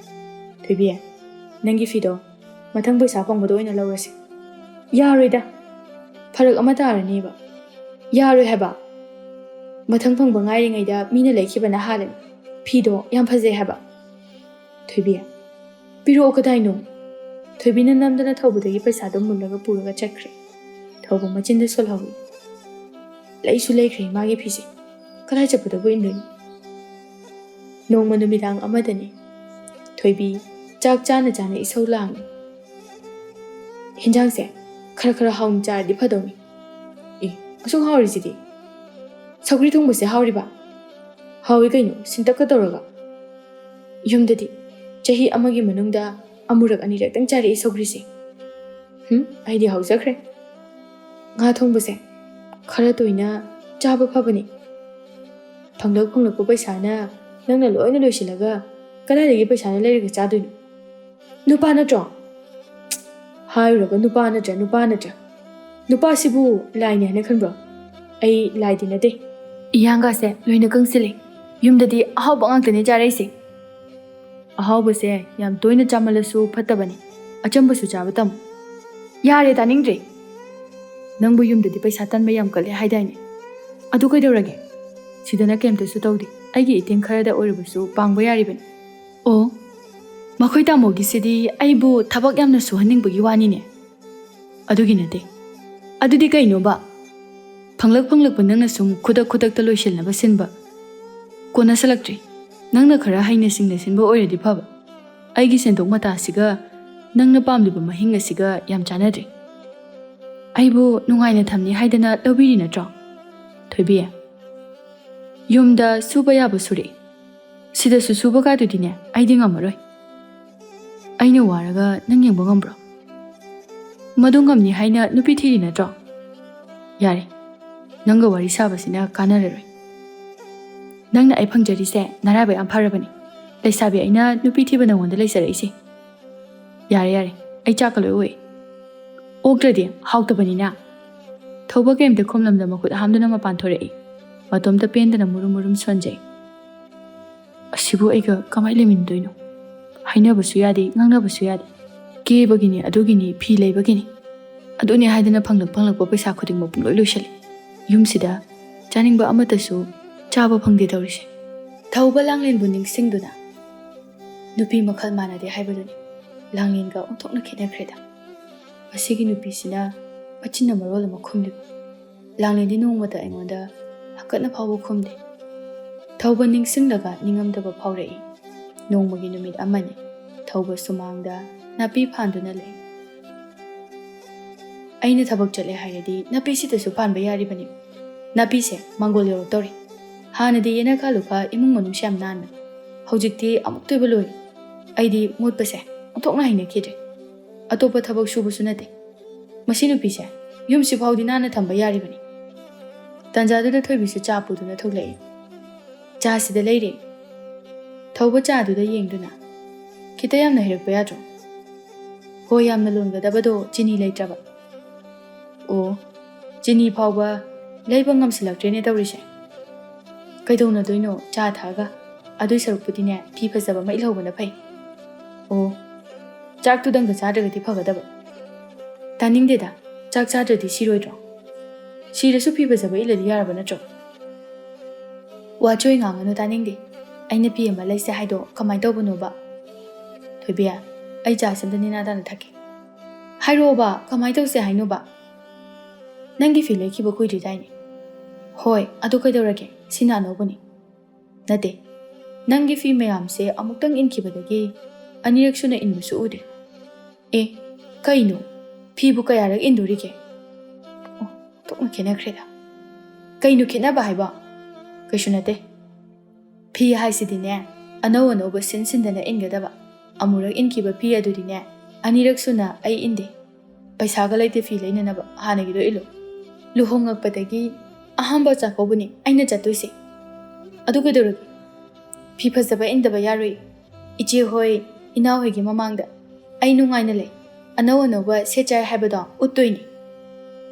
"ꯊꯣꯏꯕꯤ, ꯅꯪꯒꯤ ꯐꯤꯗꯣ ꯃꯊꯪ ꯄꯩꯁꯥ ꯐꯪꯕꯗ ꯑꯣꯏꯅ ꯂꯧꯔꯁꯤ꯫" "ꯌꯥꯔꯣꯏꯗ, ꯐꯔꯛ ꯑꯃ ꯇꯥꯔꯅꯦꯕ꯫" "ꯌꯥꯔꯣꯏ ꯍꯥꯏꯕ, ꯃꯊꯪ ꯐꯪꯕ ꯉꯥꯏꯔꯤꯉꯩꯗ ꯃꯤꯅ ꯂꯩꯈꯤꯕꯅ ꯍꯥꯜꯂꯦ꯫ ꯐꯤꯗꯣ ꯌꯥꯝ ꯐꯖꯩ ꯍꯥꯏꯕ꯫" "ꯊꯣꯏꯕꯤ, ꯄꯤꯔꯛꯑꯣ ꯀꯗꯥꯏꯅꯣ?" ꯊꯣꯏꯕꯤꯅ ꯅꯝꯗꯅ ꯊꯧꯕꯗꯒꯤ ꯄꯩꯁꯥꯗꯣ ꯃꯨꯜꯂꯒ ꯄꯨꯔꯒ ꯆꯠꯈ꯭ꯔꯦ꯫ ꯊꯧꯕ ꯃꯆꯤꯟꯗ ꯁꯣꯜꯍꯧꯏ꯫ ꯂꯩꯁꯨ ꯂꯩꯈ꯭ꯔꯦ ꯃꯥꯒꯤ ꯐꯤꯁꯦ꯫ ꯀꯗꯥꯏ ꯆꯠꯄꯗꯕꯨ ꯏꯟꯗꯣꯏꯅꯣ? ꯅꯣꯡꯃ ꯅꯨꯃꯤꯗꯥꯡ ꯑꯃꯗꯅꯤ꯫ ꯊꯣꯏꯕꯤ ꯆꯥꯛ ꯆꯥꯅ ꯆꯥꯅ ꯏꯁꯧ ꯂꯥꯡꯏ꯫ "ꯍꯤꯟꯖꯥꯡꯁꯦ ꯈꯔ ꯈꯔ ꯍꯥꯎꯅ ꯆꯥꯔꯗꯤ ꯐꯗꯧꯅꯤ꯫ ꯑꯦ, ꯑꯁꯨꯛ ꯍꯥꯎꯔꯤꯁꯤꯗꯤ꯫ ꯁꯧꯒ꯭ꯔꯤ ꯊꯣꯡꯕꯁꯦ ꯍꯥꯎꯔꯤꯕ? ꯍꯥꯎꯏ ꯀꯩꯅꯣ, ꯁꯤꯟꯇꯛꯀ ꯇꯧꯔꯒ꯫ ꯌꯨꯝꯗꯗꯤ ꯆꯍꯤ ꯑꯃꯒꯤ ꯃꯅꯨꯡꯗ ꯑꯃꯨꯔꯛ ꯑꯅꯤꯔꯛꯇꯪ ꯆꯥꯔꯛꯏ ꯁꯧꯒ꯭ꯔꯤꯁꯦ꯫ ꯍꯨꯝ, ꯑꯩꯗꯤ ꯍꯥꯎꯖꯈ꯭ꯔꯦ꯫ ꯉꯥ ꯊꯣꯡꯕꯁꯦ ꯈꯔ ꯇꯣꯏꯅ ꯆꯥꯕ ꯐꯕꯅꯤ꯫ ꯐꯪꯂꯛ ꯐꯪꯂꯛꯄ ꯄꯩꯁꯥꯅ ꯅꯪꯅ ꯂꯣꯏꯅ ꯂꯣꯏꯁꯤꯜꯂꯒ ꯀꯗꯥꯏꯗꯒꯤ ꯄꯩꯁꯥꯅ ꯂꯩꯔꯒ ꯆꯥꯗꯣꯏꯅꯣ? ꯅꯨꯄꯥ ꯅꯠꯇ꯭ꯔꯣ? ꯍꯥꯏꯔꯨꯔꯒ ꯅꯨꯄꯥ ꯅꯠꯇ꯭ꯔꯥ, ꯅꯨꯄꯥ ꯅꯠꯇ꯭ꯔꯥ? ꯅꯨꯄꯥꯁꯤꯕꯨ ꯂꯥꯏꯅꯤ ꯍꯥꯏꯅ ꯈꯟꯕ꯭ꯔꯣ? ꯑꯩ ꯂꯥꯏꯗꯤ ꯅꯠꯇꯦ꯫ ꯏꯌꯥꯡꯒꯥꯁꯦ ꯂꯣꯏꯅ ꯀꯪꯁꯤꯜꯂꯦ꯫ ꯌꯨꯝꯗꯗꯤ ꯑꯍꯥꯎꯕ ꯉꯥꯛꯇꯅꯦ ꯆꯥꯔꯛꯏꯁꯦ꯫ ꯑꯍꯥꯎꯕꯁꯦ ꯌꯥꯝ ꯇꯣꯏꯅ ꯆꯥꯃꯜꯂꯁꯨ ꯐꯠꯇꯕꯅꯤ꯫ ꯑꯆꯝꯕꯁꯨ ꯆꯥꯕ ꯇꯝꯃꯨ꯫ ꯌꯥꯔꯦ, ꯇꯥꯅꯤꯡꯗ꯭ꯔꯦ꯫ ꯅꯪꯕꯨ ꯌꯨꯝꯗꯗꯤ ꯄꯩꯁꯥ ꯇꯥꯟꯕ ꯌꯥꯝ ꯀꯜꯂꯦ ꯍꯥꯏꯗꯥꯏꯅꯦ? ꯑꯗꯨ ꯀꯩꯗꯧꯔꯒꯦ? ꯁꯤꯗꯅ ꯀꯩꯝꯇꯁꯨ ꯇꯧꯗꯦ꯫ ꯑꯩꯒꯤ ꯏꯇꯦꯡ ꯈꯔꯗ ꯑꯣꯏꯔꯕꯁꯨ ꯄꯥꯡꯕ ꯌꯥꯔꯤꯕꯅꯤ꯫ ꯑꯣ, ꯃꯈꯣꯏ ꯇꯥꯃꯣꯒꯤꯁꯤꯗꯤ ꯑꯩꯕꯨ ꯊꯕꯛ ꯌꯥꯝꯅ ꯁꯨꯍꯟꯅꯤꯡꯕꯒꯤ ꯋꯥꯅꯤꯅꯦ꯫ ꯑꯗꯨꯒꯤ ꯅꯠꯇꯦ꯫ ꯑꯗꯨꯗꯤ ꯀꯩꯅꯣꯕ? ꯐꯪꯂꯛ ꯐꯪꯂꯛꯄ ꯅꯪꯅ ꯁꯨꯝ ꯈꯨꯗꯛ ꯈꯨꯗꯛꯇ ꯂꯣꯏꯁꯤꯟꯅꯕ ꯁꯤꯟꯕ ꯀꯣꯟꯅꯁꯜꯂꯛꯇ꯭ꯔꯦ꯫ ꯅꯪꯅ ꯈꯔ ꯍꯩꯅ ꯁꯤꯡꯅ ꯁꯤꯟꯕ ꯑꯣꯏꯔꯗꯤ ꯐꯕ꯫ ꯑꯩꯒꯤ ꯁꯦꯟꯊꯣꯛ ꯃꯇꯥꯁꯤꯒ ꯅꯪꯅ ꯄꯥꯝꯂꯤꯕ ꯃꯍꯤꯡ ꯑꯁꯤꯒ ꯌꯥꯝ ꯆꯥꯟꯅꯗ꯭ꯔꯦ꯫ ꯑꯩꯕꯨ ꯅꯨꯡꯉꯥꯏꯅ ꯊꯝꯅꯤ ꯍꯥꯏꯗꯅ ꯂꯧꯕꯤꯔꯤ ꯅꯠꯇ꯭ꯔꯣ, ꯊꯣꯏꯕꯤ? ꯌꯨꯝꯗ ꯁꯨꯕ ꯌꯥꯕ ꯁꯨꯔꯛꯏ꯫ ꯁꯤꯗꯁꯨ ꯁꯨꯕ ꯀꯥꯗꯨꯗꯤꯅꯦ, ꯑꯩꯗꯤ ꯉꯝꯃꯔꯣꯏ꯫ ꯑꯩꯅ ꯋꯥꯔꯒ ꯅꯪ ꯌꯦꯡꯕ ꯉꯝꯕ꯭ꯔꯣ? ꯃꯗꯨ ꯉꯝꯅꯤ ꯍꯥꯏꯅ ꯅꯨꯄꯤ ꯊꯤꯔꯤ ꯅꯠꯇ꯭ꯔꯣ? ꯌꯥꯔꯦ, ꯅꯪꯒ ꯋꯥꯔꯤ ꯁꯥꯕꯁꯤꯅ ꯀꯥꯟꯅꯔꯔꯣꯏ꯫ ꯅꯪꯅ ꯑꯩ ꯐꯪꯖꯔꯤꯁꯦ ꯅꯔꯥꯏꯕꯛ ꯌꯥꯝ ꯐꯔꯕꯅꯤ꯫ ꯂꯩꯁꯥꯕꯤ ꯑꯩꯅ ꯅꯨꯄꯤ ꯊꯤꯕ ꯅꯪꯉꯣꯟꯗ ꯂꯩꯖꯔꯛꯏꯁꯦ꯫ ꯌꯥꯔꯦ, ꯌꯥꯔꯦ, ꯑꯩ ꯆꯥꯛꯀ ꯂꯣꯏ ꯑꯣꯛꯑꯦ꯫ ꯑꯣꯛꯇ꯭ꯔꯗꯤ ꯍꯥꯎꯇꯕꯅꯤꯅ꯫ ꯊꯧꯕ ꯀꯩꯝꯇ ꯈꯨꯝꯂꯝꯗ ꯃꯈꯨꯠ ꯍꯥꯝꯗꯨꯅ ꯃꯄꯥꯟ ꯊꯣꯔꯛꯏ꯫ ꯃꯇꯣꯝꯇ ꯄꯦꯟꯗꯅ ꯃꯨꯔꯨꯝ ꯃꯨꯔꯨꯝ ꯁꯣꯟꯖꯩ꯫ ꯑꯁꯤꯕꯨ ꯑꯩꯒ ꯀꯃꯥꯏ ꯂꯩꯃꯤꯟꯅꯗꯣꯏꯅꯣ? ꯍꯥꯏꯅꯕꯁꯨ ꯌꯥꯗꯦ, ꯉꯥꯡꯅꯕꯁꯨ ꯌꯥꯗꯦ꯫ ꯀꯦꯕꯒꯤꯅꯤ, ꯑꯗꯨꯒꯤꯅꯤ, ꯐꯤ ꯂꯩꯕꯒꯤꯅꯤ꯫ ꯑꯗꯨꯅꯤ ꯍꯥꯏꯗꯅ ꯐꯪꯂꯛ ꯐꯪꯂꯛꯄ ꯄꯩꯁꯥ ꯈꯨꯗꯤꯡꯃꯛ ꯄꯨꯡꯂꯣꯏ ꯂꯣꯏꯁꯤꯜꯂꯤ꯫ ꯌꯨꯝꯁꯤꯗ ꯆꯥꯅꯤꯡꯕ ꯑꯃꯠꯇꯁꯨ ꯆꯥꯕ ꯐꯪꯗꯦ ꯇꯧꯔꯤꯁꯦ꯫ ꯊꯧꯕ ꯂꯥꯡꯂꯦꯟꯕꯨ ꯅꯤꯡꯁꯤꯡꯗꯨꯅ ꯅꯨꯄꯤ ꯃꯈꯜ ꯃꯥꯟꯅꯗꯦ ꯍꯥꯏꯕꯗꯨꯅꯤ꯫ ꯂꯥꯡꯂꯦꯟꯒ ꯑꯣꯟꯊꯣꯛꯅ ꯈꯦꯠꯅꯈ꯭ꯔꯦꯗ꯫ ꯃꯁꯤꯒꯤ ꯅꯨꯄꯤꯁꯤꯅ ꯃꯆꯤꯟꯅ ꯃꯔꯣꯜ ꯑꯃ ꯈꯨꯝꯂꯤꯕ꯫ ꯂꯥꯡꯂꯦꯟꯗꯤ ꯅꯣꯡꯃꯇ ꯑꯩꯉꯣꯟꯗ ꯍꯥꯀꯠꯅ ꯐꯥꯎꯕ ꯈꯨꯝꯗꯦ꯫ ꯊꯧꯕ ꯅꯤꯡꯁꯤꯡꯂꯒ ꯅꯤꯡꯉꯝꯗꯕ ꯐꯥꯎꯔꯛꯏ꯫ ꯅꯣꯡꯃꯒꯤ ꯅꯨꯃꯤꯠ ꯑꯃꯅꯤ꯫ ꯊꯧꯕ ꯁꯨꯃꯥꯡꯗ ꯅꯥꯄꯤ ꯐꯥꯟꯗꯨꯅ ꯂꯩ꯫ ꯑꯩꯅ ꯊꯕꯛ ꯆꯠꯂꯦ ꯍꯥꯏꯔꯗꯤ ꯅꯥꯄꯤꯁꯤꯗꯁꯨ ꯐꯥꯟꯕ ꯌꯥꯔꯤꯕꯅꯤ꯫ ꯅꯥꯄꯤꯁꯦ ꯃꯥꯡꯒꯣꯜ ꯌꯧꯔꯛꯇꯧꯔꯦ꯫ ꯍꯥꯟꯅꯗꯤ ꯌꯦꯅꯈꯥ ꯂꯨꯈꯥ ꯏꯃꯨꯡ ꯃꯅꯨꯡꯁꯦ ꯌꯥꯝ ꯅꯥꯟꯕꯅꯤ꯫ ꯍꯧꯖꯤꯛꯇꯤ ꯑꯃꯨꯛꯇꯣꯏꯕ ꯂꯣꯏꯔꯦ꯫ ꯑꯩꯗꯤ ꯃꯣꯠꯄꯁꯦ ꯑꯣꯟꯊꯣꯛꯅ ꯍꯩꯅꯈꯤꯗ꯭ꯔꯦ꯫ ꯑꯇꯣꯞꯄ ꯊꯕꯛ ꯁꯨꯕꯁꯨ ꯅꯠꯇꯦ꯫ ꯃꯁꯤ ꯅꯨꯄꯤꯁꯦ ꯌꯨꯝꯁꯤ ꯐꯥꯎꯗꯤ ꯅꯥꯟꯅ ꯊꯝꯕ ꯌꯥꯔꯤꯕꯅꯤ꯫ ꯇꯥꯟꯖꯥꯗꯨꯗ ꯊꯣꯏꯕꯤꯁꯨ ꯆꯥ ꯄꯨꯗꯨꯅ ꯊꯣꯛꯂꯛꯏ꯫ "ꯆꯥꯁꯤꯗ ꯂꯩꯔꯦ꯫" ꯊꯧꯕ ꯆꯥꯗꯨꯗ ꯌꯦꯡꯗꯨꯅ, "ꯈꯤꯇ ꯌꯥꯝꯅ ꯍꯩꯔꯛꯄ ꯌꯥꯗ꯭ꯔꯣ?" "ꯍꯣꯏ, ꯌꯥꯝꯅ ꯂꯣꯟꯒꯗꯕꯗꯣ ꯆꯤꯅꯤ ꯂꯩꯇ꯭ꯔꯕ꯫" "ꯑꯣ, ꯆꯤꯅꯤ ꯐꯥꯎꯕ ꯂꯩꯕ ꯉꯝꯁꯤꯜꯂꯛꯇ꯭ꯔꯦꯅꯦ ꯇꯧꯔꯤꯁꯦ꯫ ꯀꯩꯗꯧꯅꯗꯣꯏꯅꯣ ꯆꯥ ꯊꯛꯑꯒ? ꯑꯗꯨꯏ ꯁꯔꯨꯛꯄꯨꯗꯤꯅꯦ, ꯐꯤ ꯐꯖꯕ ꯑꯃ ꯏꯜꯍꯧꯕꯅ ꯐꯩ꯫" "ꯑꯣ, ꯆꯥꯛꯇꯨꯗꯪꯒ ꯆꯥꯗ꯭ꯔꯒꯗꯤ ꯐꯒꯗꯕ꯫" "ꯇꯥꯅꯤꯡꯗꯦꯗ, ꯆꯥꯛ ꯆꯥꯗ꯭ꯔꯗꯤ ꯁꯤꯔꯣꯏꯗ꯭ꯔꯣ? ꯁꯤꯔꯁꯨ ꯐꯤ ꯐꯖꯕ ꯏꯜꯂꯗꯤ ꯌꯥꯔꯕ ꯅꯠꯇ꯭ꯔꯣ?" "ꯋꯥꯆꯣꯏ ꯉꯥꯡꯉꯅꯨ, ꯇꯥꯅꯤꯡꯗꯦ꯫ ꯑꯩꯅ ꯐꯤ ꯑꯃ ꯂꯩꯁꯦ ꯍꯥꯏꯗꯣ ꯀꯃꯥꯏꯅ ꯇꯧꯕꯅꯣꯕ?" "ꯊꯣꯏꯕꯤ, ꯑꯩ ꯆꯥꯁꯦ ꯑꯝꯇ ꯅꯦꯅꯥ ꯇꯥꯅ ꯊꯛꯀꯦ꯫" "ꯍꯥꯏꯔꯛꯑꯣꯕ, ꯀꯃꯥꯏꯅ ꯇꯧꯁꯦ ꯍꯥꯏꯅꯣꯕ?" "ꯅꯪꯒꯤ ꯐꯤ ꯂꯩꯈꯤꯕ ꯀꯨꯏꯗ꯭ꯔꯤꯗꯥꯏꯅꯦ?" "ꯍꯣꯏ, ꯑꯗꯨ ꯀꯩꯗꯧꯔꯒꯦ? ꯁꯤꯅ ꯑꯅꯧꯕꯅꯤ꯫" "ꯅꯠꯇꯦ, ꯅꯪꯒꯤ ꯐꯤ ꯃꯌꯥꯝꯁꯦ ꯑꯃꯨꯛꯇꯪ ꯏꯟꯈꯤꯕꯗꯒꯤ ꯑꯅꯤꯔꯛ ꯁꯨꯅ ꯏꯟꯕꯁꯨ ꯎꯗꯦ꯫" "ꯑꯦ, ꯀꯩꯅꯣ? ꯐꯤꯕꯨ ꯀꯌꯥꯔꯛ ꯏꯟꯗꯣꯔꯤꯒꯦ?" "ꯑꯣ, ꯊꯣꯛꯅ ꯈꯦꯠꯅꯈ꯭ꯔꯦꯗ꯫" "ꯀꯩꯅꯣ ꯈꯦꯠꯅꯕ ꯍꯥꯏꯕ? ꯀꯩꯁꯨ ꯅꯠꯇꯦ꯫ ꯐꯤ ꯍꯥꯏꯁꯤꯗꯤꯅꯦ, ꯑꯅꯧ ꯑꯅꯧꯕ ꯁꯤꯟ ꯁꯤꯟꯗꯅ ꯏꯟꯒꯗꯕ꯫ ꯑꯃꯨꯔꯛ ꯏꯟꯈꯤꯕ ꯐꯤ ꯑꯗꯨꯗꯤꯅꯦ, ꯑꯅꯤꯔꯛ ꯁꯨꯅ ꯑꯩ ꯏꯟꯗꯦ꯫ ꯄꯩꯁꯥꯒ ꯂꯩꯇꯦ ꯐꯤ ꯂꯩꯅꯅꯕ, ꯍꯥꯟꯅꯒꯤꯗꯣ ꯏꯜꯂꯨ꯫ ꯂꯨꯍꯣꯡꯉꯛꯄꯗꯒꯤ ꯑꯍꯥꯟꯕ ꯆꯥꯛꯀꯧꯕꯅꯤ ꯑꯩꯅ ꯆꯠꯇꯣꯏꯁꯦ꯫ ꯑꯗꯨ ꯀꯩꯗꯧꯔꯒꯦ? ꯐꯤ ꯐꯖꯕ ꯏꯟꯗꯕ ꯌꯥꯔꯣꯏ꯫ ꯏꯆꯦ ꯍꯣꯏ, ꯏꯅꯥꯎ ꯍꯣꯏꯒꯤ ꯃꯃꯥꯡꯗ ꯑꯩ ꯅꯨꯡꯉꯥꯏꯅ ꯂꯩ, ꯑꯅꯧ ꯑꯅꯧꯕ ꯁꯦꯠ ꯆꯥꯏ ꯍꯥꯏꯕꯗꯣ ꯎꯠꯇꯣꯏꯅꯤ꯫"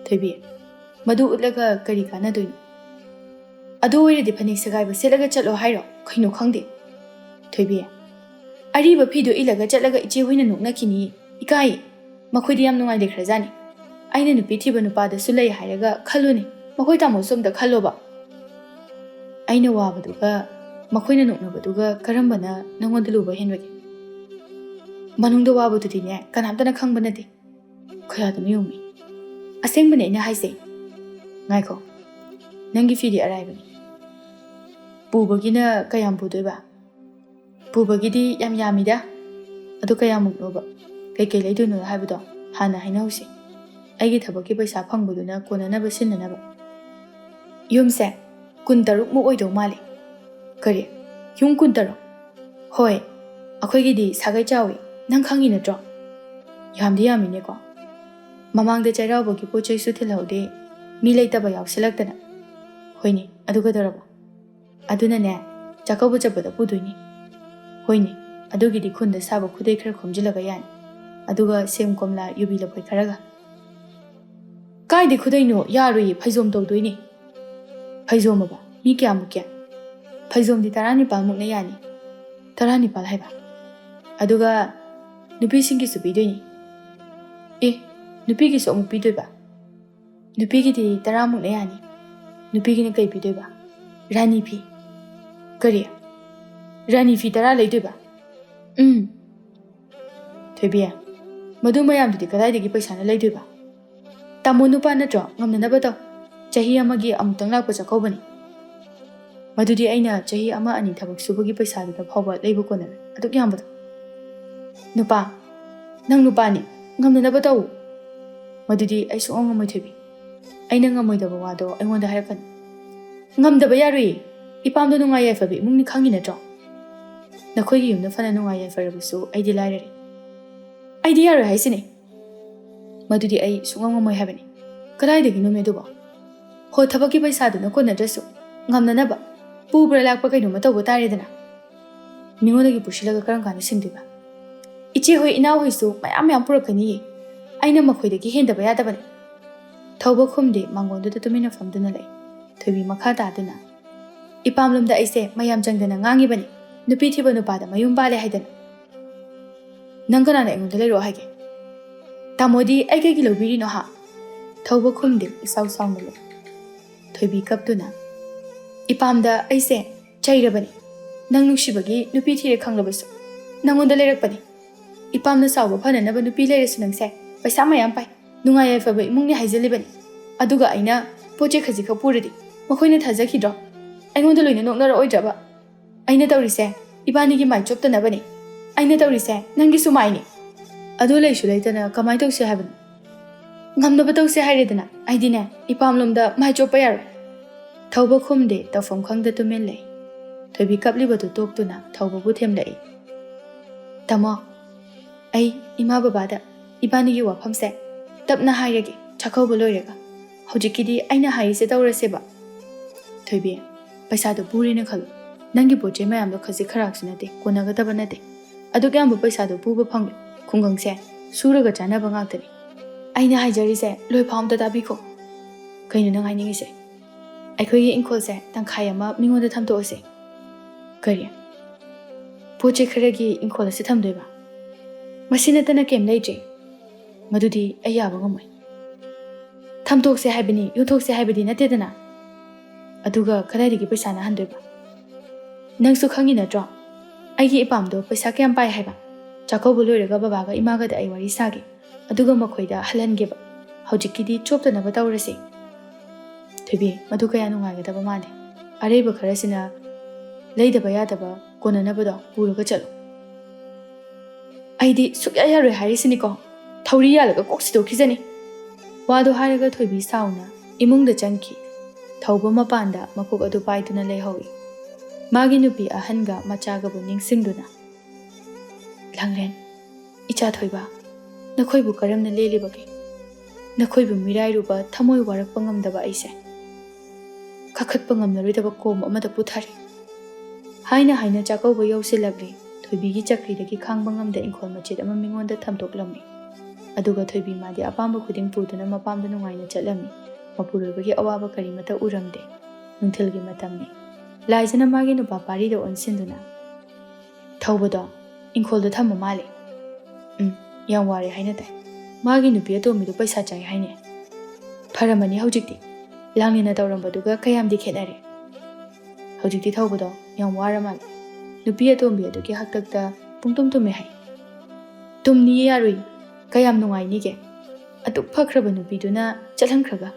"ꯊꯣꯏꯕꯤ, ꯃꯗꯨ ꯎꯠꯂꯒ ꯀꯔꯤ ꯀꯥꯟꯅꯗꯣꯏꯅꯣ? ꯑꯗꯨ ꯑꯣꯏꯔꯗꯤ ꯐꯅꯦꯛ ꯁꯦꯒꯥꯏꯕ ꯁꯦꯠꯂꯒ ꯆꯠꯂꯣ ꯍꯥꯏꯔꯣ? ꯀꯩꯅꯣ ꯈꯪꯗꯦ꯫" "ꯊꯣꯏꯕꯤ, ꯑꯔꯤꯕ ꯐꯤꯗꯣ ꯏꯜꯂꯒ ꯆꯠꯂꯒ ꯏꯆꯦ ꯍꯣꯏꯅ ꯅꯣꯛꯅꯈꯤꯅꯤ, ꯏꯀꯥꯏ꯫ ꯃꯈꯣꯏꯗꯤ ꯌꯥꯝ ꯅꯨꯡꯉꯥꯏ ꯂꯩꯈ꯭ꯔꯖꯥꯠꯅꯤ꯫ ꯑꯩꯅ ꯅꯨꯄꯤ ꯊꯤꯕ ꯅꯨꯄꯥꯗꯁꯨ ꯂꯩ ꯍꯥꯏꯔꯒ ꯈꯜꯂꯨꯅꯦ, ꯃꯈꯣꯏ ꯇꯥꯃꯣꯁꯨ ꯑꯝꯇ ꯈꯜꯂꯣꯕ꯫ ꯑꯩꯅ ꯋꯥꯕꯗꯨꯒ ꯃꯈꯣꯏꯅ ꯅꯣꯛꯅꯕꯗꯨꯒ ꯀꯔꯝꯕꯅ ꯅꯪꯉꯣꯟꯗ ꯂꯨꯕ ꯍꯦꯟꯕꯒꯦ? ꯃꯅꯨꯡꯗ ꯋꯥꯕꯗꯨꯗꯤꯅꯦ, ꯀꯅꯥꯝꯇꯅ ꯈꯪꯕ ꯅꯠꯇꯦ꯫" "ꯈꯌꯥꯗꯨꯅ ꯌꯦꯡꯉꯤ꯫ ꯑꯁꯦꯡꯕꯅꯦ ꯑꯩꯅ ꯍꯥꯏꯁꯦ꯫" "ꯉꯥꯏꯈꯣ, ꯅꯪꯒꯤ ꯐꯤꯗꯤ ꯑꯔꯥꯏꯕꯅꯤ꯫ ꯄꯨꯕꯒꯤꯅ ꯀꯌꯥꯝ ꯄꯨꯗꯣꯏꯕ?" "ꯄꯨꯕꯒꯤꯗꯤ ꯌꯥꯝ ꯌꯥꯝꯃꯤꯗ꯫ ꯑꯗꯨ ꯀꯌꯥꯃꯨꯛꯅꯣꯕ? ꯀꯩꯀꯩ ꯂꯩꯗꯣꯏꯅꯣ ꯍꯥꯏꯕꯗꯣ ꯍꯥꯟꯅ ꯍꯥꯏꯅꯍꯧꯁꯤ꯫" ꯑꯩꯒꯤ ꯊꯕꯛꯀꯤ ꯄꯩꯁꯥ ꯐꯪꯕꯗꯨꯅ ꯀꯣꯟꯅꯅꯕ ꯁꯤꯟꯅꯅꯕ꯫ ꯌꯨꯝꯁꯦ ꯀꯨꯟꯇꯔꯨꯛꯃꯨꯛ ꯑꯣꯏꯗꯧ ꯃꯥꯜꯂꯤ꯫ ꯀꯔꯤ? ꯌꯨꯝ ꯀꯨꯟꯇꯔꯨꯛ? ꯍꯣꯏ, ꯑꯩꯈꯣꯏꯒꯤꯗꯤ ꯁꯥꯒꯩ ꯆꯥꯎꯏ, ꯅꯪ ꯈꯪꯉꯤ ꯅꯠꯇ꯭ꯔꯣ? ꯌꯥꯝꯗꯤ ꯌꯥꯝꯃꯤꯅꯦꯀꯣ꯫ ꯃꯃꯥꯡꯗ ꯆꯩꯔꯥꯎꯕꯒꯤ ꯄꯣꯠ ꯆꯩꯁꯨ ꯊꯤꯜꯍꯧꯗꯦ, ꯃꯤ ꯂꯩꯇꯕ ꯌꯥꯎꯁꯤꯜꯂꯛꯇꯅ꯫ ꯍꯣꯏꯅꯦ, ꯑꯗꯨ ꯀꯩꯗꯧꯔꯕ? ꯑꯗꯨꯅꯅꯦ, ꯆꯥꯛꯀꯧꯕ ꯆꯠꯄꯗ ꯄꯨꯗꯣꯏꯅꯤ꯫ ꯍꯣꯏꯅꯦ, ꯑꯗꯨꯒꯤꯗꯤ ꯈꯨꯟꯗ ꯁꯥꯕ ꯈꯨꯗꯩ ꯈꯔ ꯈꯣꯝꯖꯤꯜꯂꯒ ꯌꯥꯅꯤ, ꯑꯗꯨꯒ ꯁꯦꯝ, ꯀꯣꯝꯂꯥ, ꯌꯨꯕꯤ ꯂꯐꯣꯏ ꯈꯔꯒ꯫ ꯀꯥꯏꯗꯩ ꯈꯨꯗꯩꯅꯣ? ꯌꯥꯔꯣꯏꯌꯦ, ꯐꯩꯖꯣꯝ ꯇꯧꯗꯣꯏꯅꯦ꯫ ꯐꯩꯖꯣꯝ ꯑꯕ ꯃꯤ ꯀꯌꯥꯃꯨꯛꯀꯤ? ꯐꯩꯖꯣꯝꯗꯤ ꯇꯔꯥꯅꯤꯄꯥꯜꯃꯨꯛꯅ ꯌꯥꯅꯤ꯫ ꯇꯔꯥꯅꯤꯄꯥꯜ ꯍꯥꯏꯕ? ꯑꯗꯨꯒ ꯅꯨꯄꯤꯁꯤꯡꯒꯤꯁꯨ ꯄꯤꯗꯣꯏꯅꯤ꯫ ꯑꯦ, ꯅꯨꯄꯤꯒꯤꯁꯨ ꯑꯃꯨꯛ ꯄꯤꯗꯣꯏꯕ? ꯅꯨꯄꯤꯒꯤꯗꯤ ꯇꯔꯥꯃꯨꯛꯅ ꯌꯥꯅꯤ꯫ ꯅꯨꯄꯤꯒꯤꯅ ꯀꯩ ꯄꯤꯗꯣꯏꯕ? ꯔꯥꯅꯤ ꯐꯤ꯫ ꯀꯔꯤ? ꯔꯥꯅꯤ ꯐꯤ ꯇꯔꯥ ꯂꯩꯗꯣꯏꯕ? ꯎꯝ꯫ ꯊꯣꯏꯕꯤ, ꯃꯗꯨ ꯃꯌꯥꯝꯗꯨꯗꯤ ꯀꯗꯥꯏꯗꯒꯤ ꯄꯩꯁꯥꯅ ꯂꯩꯗꯣꯏꯕ? ꯇꯥꯃꯣ ꯅꯨꯄꯥ ꯅꯠꯇ꯭ꯔꯣ? ꯉꯝꯅꯅꯕ ꯇꯧ꯫ ꯆꯍꯤ ꯑꯃꯒꯤ ꯑꯃꯨꯛꯇꯪ ꯂꯥꯛꯄ ꯆꯥꯛꯀꯧꯕꯅꯤ꯫ ꯃꯗꯨꯗꯤ ꯑꯩꯅ ꯆꯍꯤ ꯑꯃ ꯑꯅꯤ ꯊꯕꯛ ꯁꯨꯕꯒꯤ ꯄꯩꯁꯥꯗꯨꯗ ꯐꯥꯎꯕ ꯂꯩꯕ ꯀꯣꯟꯅꯔꯣꯏ, ꯑꯗꯨꯛ ꯌꯥꯝꯕꯗꯣ꯫ ꯅꯨꯄꯥ, ꯅꯪ ꯅꯨꯄꯥꯅꯤ, ꯉꯝꯅꯅꯕ ꯇꯧ꯫ ꯃꯗꯨꯗꯤ ꯑꯩ ꯁꯨꯡꯉꯝ ꯉꯝꯃꯣꯏ, ꯊꯣꯏꯕꯤ꯫ ꯑꯩꯅ ꯉꯝꯃꯣꯏꯗꯕ ꯋꯥꯗꯣ ꯑꯩꯉꯣꯟꯗ ꯍꯥꯏꯔꯛꯀꯅꯨ꯫ ꯉꯝꯗꯕ ꯌꯥꯔꯣꯏꯌꯦ꯫ ꯏꯄꯥꯝꯗꯣ ꯅꯨꯡꯉꯥꯏ ꯌꯥꯏꯐꯕ ꯏꯃꯨꯡꯅꯤ, ꯈꯪꯉꯤ ꯅꯠꯇ꯭ꯔꯣ? ꯅꯈꯣꯏꯒꯤ ꯌꯨꯝꯗ ꯐꯅ ꯅꯨꯡꯉꯥꯏ ꯌꯥꯏꯐꯔꯕꯁꯨ ꯑꯩꯗꯤ ꯂꯥꯏꯔꯔꯦ꯫ ꯑꯩꯗꯤ ꯌꯥꯔꯣꯏ ꯍꯥꯏꯁꯤꯅꯦ꯫ ꯃꯗꯨꯗꯤ ꯑꯩ ꯁꯨꯡꯉꯝ ꯉꯝꯃꯣꯏ ꯍꯥꯏꯕꯅꯤ꯫ ꯀꯗꯥꯏꯗꯒꯤꯅꯣꯃꯦ ꯑꯗꯨꯕꯣ? ꯍꯣ, ꯊꯕꯛꯀꯤ ꯄꯩꯁꯥꯗꯨꯅ ꯀꯣꯟꯅꯗ꯭ꯔꯁꯨ, ꯉꯝꯅꯅꯕ ꯄꯨꯕ꯭ꯔꯥ ꯂꯥꯛꯄ ꯀꯩꯅꯣꯝꯃ ꯇꯧꯕ ꯇꯥꯔꯦꯗꯅ꯫ ꯃꯤꯉꯣꯟꯗꯒꯤ ꯄꯨꯁꯤꯜꯂꯒ ꯀꯔꯝ ꯀꯥꯟꯗ ꯁꯤꯡꯗꯣꯏꯕ? ꯏꯆꯦ ꯍꯣꯏ, ꯏꯅꯥꯎ ꯍꯣꯏꯁꯨ ꯃꯌꯥꯝ ꯃꯌꯥꯝ ꯄꯨꯔꯛꯀꯅꯤꯌꯦ꯫ ꯑꯩꯅ ꯃꯈꯣꯏꯗꯒꯤ ꯍꯦꯟꯗꯕ ꯌꯥꯗꯕꯅꯤ꯫ ꯊꯧꯕ ꯈꯨꯝꯗꯦ, ꯃꯥꯡꯒꯣꯟꯗꯨꯗ ꯇꯨꯃꯤꯟꯅ ꯐꯝꯗꯨꯅ ꯂꯩ꯫ ꯊꯣꯏꯕꯤ ꯃꯈꯥ ꯇꯥꯗꯨꯅ, "ꯏꯄꯥꯝꯂꯣꯝꯗ ꯑꯩꯁꯦ ꯃꯌꯥꯝ ꯆꯪꯗꯅ ꯉꯥꯡꯉꯤꯕꯅꯤ, ꯅꯨꯄꯤ ꯊꯤꯕ ꯅꯨꯄꯥꯗ ꯃꯌꯨꯝ ꯄꯥꯜꯂꯦ ꯍꯥꯏꯗꯅ꯫ ꯅꯪ ꯀꯅꯥꯅ ꯑꯩꯉꯣꯟꯗ ꯂꯩꯔꯛꯑꯣ ꯍꯥꯏꯒꯦ? ꯇꯥꯃꯣꯗꯤ ꯑꯩ ꯀꯩꯒꯤ ꯂꯧꯕꯤꯔꯤꯅꯣ ꯍꯥ?" ꯊꯧꯕ ꯈꯨꯝꯗꯦ, ꯏꯁꯥꯎ ꯁꯥꯎꯅ ꯂꯩ꯫ ꯊꯣꯏꯕꯤ ꯀꯞꯇꯨꯅ, "ꯏꯄꯥꯝꯗ ꯑꯩꯁꯦ ꯆꯩꯔꯕꯅꯤ꯫ ꯅꯪ ꯅꯨꯡꯁꯤꯕꯒꯤ ꯅꯨꯄꯤ ꯊꯤꯔꯦ ꯈꯪꯂꯕꯁꯨ ꯅꯪꯉꯣꯟꯗ ꯂꯩꯔꯛꯄꯅꯤ꯫ ꯏꯄꯥꯝꯅ ꯆꯥꯎꯕ ꯐꯅꯅꯕ ꯅꯨꯄꯤ ꯂꯩꯔꯁꯨ ꯅꯪꯁꯦ ꯄꯩꯁꯥ ꯃꯌꯥꯝ ꯄꯥꯏ, ꯅꯨꯡꯉꯥꯏ ꯌꯥꯏꯐꯕ ꯏꯃꯨꯡꯅꯤ ꯍꯥꯏꯖꯜꯂꯤꯕꯅꯤ꯫ ꯑꯗꯨꯒ ꯑꯩꯅ ꯄꯣꯠ ꯆꯩ ꯈꯖꯤꯛꯈꯛ ꯄꯨꯔꯗꯤ ꯃꯈꯣꯏꯅ ꯊꯥꯖꯈꯤꯗ꯭ꯔꯣ? ꯑꯩꯉꯣꯟꯗ ꯂꯣꯏꯅ ꯅꯣꯛꯅꯔꯛꯑꯣꯏꯗ꯭ꯔꯕ? ꯑꯩꯅ ꯇꯧꯔꯤꯁꯦ ꯏꯕꯥꯅꯤꯒꯤ ꯃꯥꯏ ꯆꯣꯞꯇꯅꯕꯅꯤ꯫ ꯑꯩꯅ ꯇꯧꯔꯤꯁꯦ ꯅꯪꯒꯤꯁꯨ ꯃꯥꯏꯅꯤ꯫ ꯑꯗꯨ ꯂꯩꯁꯨ ꯂꯩꯇꯅ ꯀꯃꯥꯏꯅ ꯇꯧꯁꯦ ꯍꯥꯏꯕꯅꯣ?" ꯉꯝꯅꯕ ꯇꯧꯁꯦ ꯍꯥꯏꯔꯦꯗꯅ, ꯑꯩꯗꯤꯅꯦ ꯏꯄꯥꯝꯂꯣꯝꯗ ꯃꯥꯏ ꯆꯣꯞꯄ ꯌꯥꯔꯣꯏ꯫ ꯊꯧꯕ ꯈꯨꯝꯗꯦ, ꯇꯧꯐꯝ ꯈꯪꯗ ꯇꯨꯃꯤꯟ ꯂꯩ꯫ ꯊꯣꯏꯕꯤ ꯀꯞꯂꯤꯕꯗꯨ ꯇꯣꯛꯇꯨꯅ ꯊꯧꯕꯕꯨ ꯊꯦꯝꯂꯛꯏ꯫ "ꯇꯥꯃꯣ, ꯑꯩ ꯏꯃꯥ ꯕꯕꯥꯗ ꯏꯕꯥꯅꯤꯒꯤ ꯋꯥꯐꯝꯁꯦ ꯇꯞꯅ ꯍꯥꯏꯔꯒꯦ, ꯆꯥꯛꯀꯧꯕ ꯂꯣꯏꯔꯒ꯫ ꯍꯧꯖꯤꯛꯀꯤꯗꯤ ꯑꯩꯅ ꯍꯥꯏꯔꯤꯁꯦ ꯇꯧꯔꯁꯦꯕ꯫ ꯊꯣꯏꯕꯤ, ꯄꯩꯁꯥꯗꯣ ꯄꯨꯔꯦꯅ ꯈꯜꯂꯣ, ꯅꯪꯒꯤ ꯄꯣꯠ ꯆꯩ ꯃꯌꯥꯝꯗꯣ ꯈꯖꯤꯛ ꯈꯔꯥꯛꯁꯨ ꯅꯠꯇꯦ, ꯀꯣꯟꯅꯒꯗꯕ ꯅꯠꯇꯦ꯫ ꯑꯗꯨꯛ ꯌꯥꯝꯕ ꯄꯩꯁꯥꯗꯣ ꯄꯨꯕ ꯐꯪꯂꯣꯏ꯫ ꯈꯨꯡꯒꯪꯁꯦ ꯁꯨꯔꯒ ꯆꯥꯅꯕ ꯉꯥꯛꯇꯅꯤ꯫ ꯑꯩꯅ ꯍꯥꯏꯖꯔꯤꯁꯦ ꯂꯣꯏꯐꯥꯎ ꯑꯝꯇ ꯇꯥꯕꯤꯈꯣ꯫" "ꯀꯩꯅꯣ ꯅꯪ ꯍꯥꯏꯅꯤꯡꯉꯤꯁꯦ?" "ꯑꯩꯈꯣꯏꯒꯤ ꯏꯪꯈꯣꯜꯁꯦ ꯇꯪꯈꯥꯏ ꯑꯃ ꯃꯤꯉꯣꯟꯗ ꯊꯝꯗꯣꯛꯑꯁꯦ꯫" "ꯀꯔꯤ?" "ꯄꯣꯠ ꯆꯩ ꯈꯔꯒꯤ ꯏꯪꯈꯣꯜ ꯑꯁꯤ ꯊꯝꯗꯣꯏꯕ? ꯃꯁꯤ ꯅꯠꯇꯅ ꯀꯩꯝ ꯂꯩꯇ꯭ꯔꯦ꯫ ꯃꯗꯨꯗꯤ ꯑꯩ ꯌꯥꯕ ꯉꯝꯃꯣꯏ꯫" "ꯊꯝꯗꯣꯛꯁꯦ ꯍꯥꯏꯕꯅꯤ, ꯌꯣꯟꯊꯣꯛꯁꯦ ꯍꯥꯏꯕꯗꯤ ꯅꯠꯇꯦꯗꯅ꯫ ꯑꯗꯨꯒ ꯀꯗꯥꯏꯗꯒꯤ ꯄꯩꯁꯥꯅ ꯍꯟꯗꯣꯏꯕ? ꯅꯪꯁꯨ ꯈꯪꯉꯤ ꯅꯠꯇ꯭ꯔꯣ, ꯑꯩꯒꯤ ꯏꯄꯥꯝꯗꯣ ꯄꯩꯁꯥ ꯀꯌꯥꯝ ꯄꯥꯏ ꯍꯥꯏꯕ? ꯆꯥꯛꯀꯧꯕ ꯂꯣꯏꯔꯒ ꯕꯕꯥꯒ ꯏꯃꯥꯒꯗ ꯑꯩ ꯋꯥꯔꯤ ꯁꯥꯒꯦ, ꯑꯗꯨꯒ ꯃꯈꯣꯏꯗ ꯍꯜꯍꯟꯒꯦꯕ꯫ ꯍꯧꯖꯤꯛꯀꯤꯗꯤ ꯆꯣꯞꯇꯅꯕ ꯇꯧꯔꯁꯤ꯫" "ꯊꯣꯏꯕꯤ, ꯃꯗꯨ ꯀꯌꯥ ꯅꯨꯡꯉꯥꯏꯒꯗꯕ ꯃꯥꯟꯗꯦ꯫ ꯑꯔꯩꯕ ꯈꯔꯁꯤꯅ ꯂꯩꯗꯕ ꯌꯥꯗꯕ ꯀꯣꯟꯅꯅꯕꯗꯣ ꯄꯨꯔꯒ ꯆꯠꯂꯨ꯫" "ꯑꯩꯗꯤ ꯁꯨꯛꯌꯥ ꯌꯥꯔꯣꯏ ꯍꯥꯏꯔꯤꯁꯤꯅꯤꯀꯣ꯫ ꯊꯧꯔꯤ ꯌꯥꯜꯂꯒ ꯀꯣꯛ ꯁꯤꯗꯣꯛꯈꯤꯖꯅꯤ꯫" ꯋꯥꯗꯣ ꯍꯥꯏꯔꯒ ꯊꯣꯏꯕꯤ ꯁꯥꯎꯅ ꯏꯃꯨꯡꯗ ꯆꯪꯈꯤ꯫ ꯊꯧꯕ ꯃꯄꯥꯟꯗ ꯃꯀꯣꯛ ꯑꯗꯨ ꯄꯥꯏꯗꯨꯅ ꯂꯩꯍꯧꯏ꯫ ꯃꯥꯒꯤ ꯅꯨꯄꯤ ꯑꯍꯟꯒ ꯃꯆꯥꯒꯕꯨ ꯅꯤꯡꯁꯤꯡꯗꯨꯅ, "ꯂꯥꯡꯂꯦꯟ, ꯏꯆꯥ ꯊꯣꯏꯕ, ꯅꯈꯣꯏꯕꯨ ꯀꯔꯝꯅ ꯂꯦꯜꯂꯤꯕꯒꯦ? ꯅꯈꯣꯏꯕꯨ ꯃꯤꯔꯥꯏꯔꯨꯕ ꯊꯃꯣꯏ ꯋꯥꯔꯛꯄ ꯉꯝꯗꯕ ꯑꯩꯁꯦ ꯀꯥꯈꯠꯄ ꯉꯝꯂꯔꯣꯏꯗꯕ ꯀꯣꯝ ꯑꯃꯗ ꯄꯨꯊꯔꯦ꯫" ꯍꯥꯏꯅ ꯍꯥꯏꯅ ꯆꯥꯛꯀꯧꯕ ꯌꯧꯁꯤꯜꯂꯛꯂꯦ꯫ ꯊꯣꯏꯕꯤꯒꯤ ꯆꯀ꯭ꯔꯤꯗꯒꯤ ꯈꯥꯡꯕ ꯉꯝꯗ ꯏꯪꯈꯣꯜ ꯃꯆꯦꯠ ꯑꯃ ꯃꯤꯉꯣꯟꯗ ꯊꯝꯗꯣꯛꯂꯝꯃꯤ꯫ ꯑꯗꯨꯒ ꯊꯣꯏꯕꯤ ꯃꯥꯗꯤ ꯑꯄꯥꯝꯕ ꯈꯨꯗꯤꯡ ꯄꯨꯗꯨꯅ ꯃꯄꯥꯝꯗ ꯅꯨꯡꯉꯥꯏꯅ ꯆꯠꯂꯝꯃꯤ꯫ ꯃꯄꯨꯔꯣꯏꯕꯒꯤ ꯑꯋꯥꯕ ꯀꯔꯤꯃꯠꯇ ꯎꯔꯝꯗꯦ꯫ ꯅꯨꯡꯊꯤꯜꯒꯤ ꯃꯇꯝꯅꯤ꯫ ꯂꯥꯏꯖꯅ ꯃꯥꯒꯤ ꯅꯨꯄꯥ ꯄꯥꯔꯤꯗ ꯑꯣꯟꯁꯤꯟꯗꯨꯅ, "ꯊꯧꯕꯗꯣ ꯏꯪꯈꯣꯜꯗ ꯊꯝꯕ ꯃꯥꯜꯂꯦ꯫ ꯎꯝ, ꯌꯥꯝ ꯋꯥꯔꯦ ꯍꯥꯏꯅ ꯇꯥꯏ꯫ ꯃꯥꯒꯤ ꯅꯨꯄꯤ ꯑꯇꯣꯝꯕꯤꯗꯣ ꯄꯩꯁꯥ ꯆꯥꯏ ꯍꯥꯏꯅꯦ꯫ ꯐꯔꯝꯃꯅꯤ ꯍꯧꯖꯤꯛꯇꯤ꯫ ꯂꯥꯡꯂꯦꯟꯅ ꯇꯧꯔꯝꯕꯗꯨꯒ ꯀꯌꯥꯝꯗꯤ ꯈꯦꯠꯅꯔꯦ꯫ ꯍꯧꯖꯤꯛꯇꯤ ꯊꯧꯕꯗꯣ ꯌꯥꯝ ꯋꯥꯔ ꯃꯥꯜꯂꯦ꯫" ꯅꯨꯄꯤ ꯑꯇꯣꯝꯕꯤ ꯑꯗꯨꯒꯤ ꯍꯥꯛꯇꯛꯇ ꯄꯨꯡꯇꯨꯝ ꯇꯨꯝꯃꯦ ꯍꯥꯏ꯫ "ꯇꯨꯝꯅꯤꯌꯦ ꯌꯥꯔꯣꯏ꯫ ꯀꯌꯥꯝ ꯅꯨꯡꯉꯥꯏꯅꯤꯒꯦ? ꯑꯗꯨꯛ ꯐꯈ꯭ꯔꯕ ꯅꯨꯄꯤꯗꯨꯅ ꯆꯠꯍꯟꯈ꯭ꯔꯒ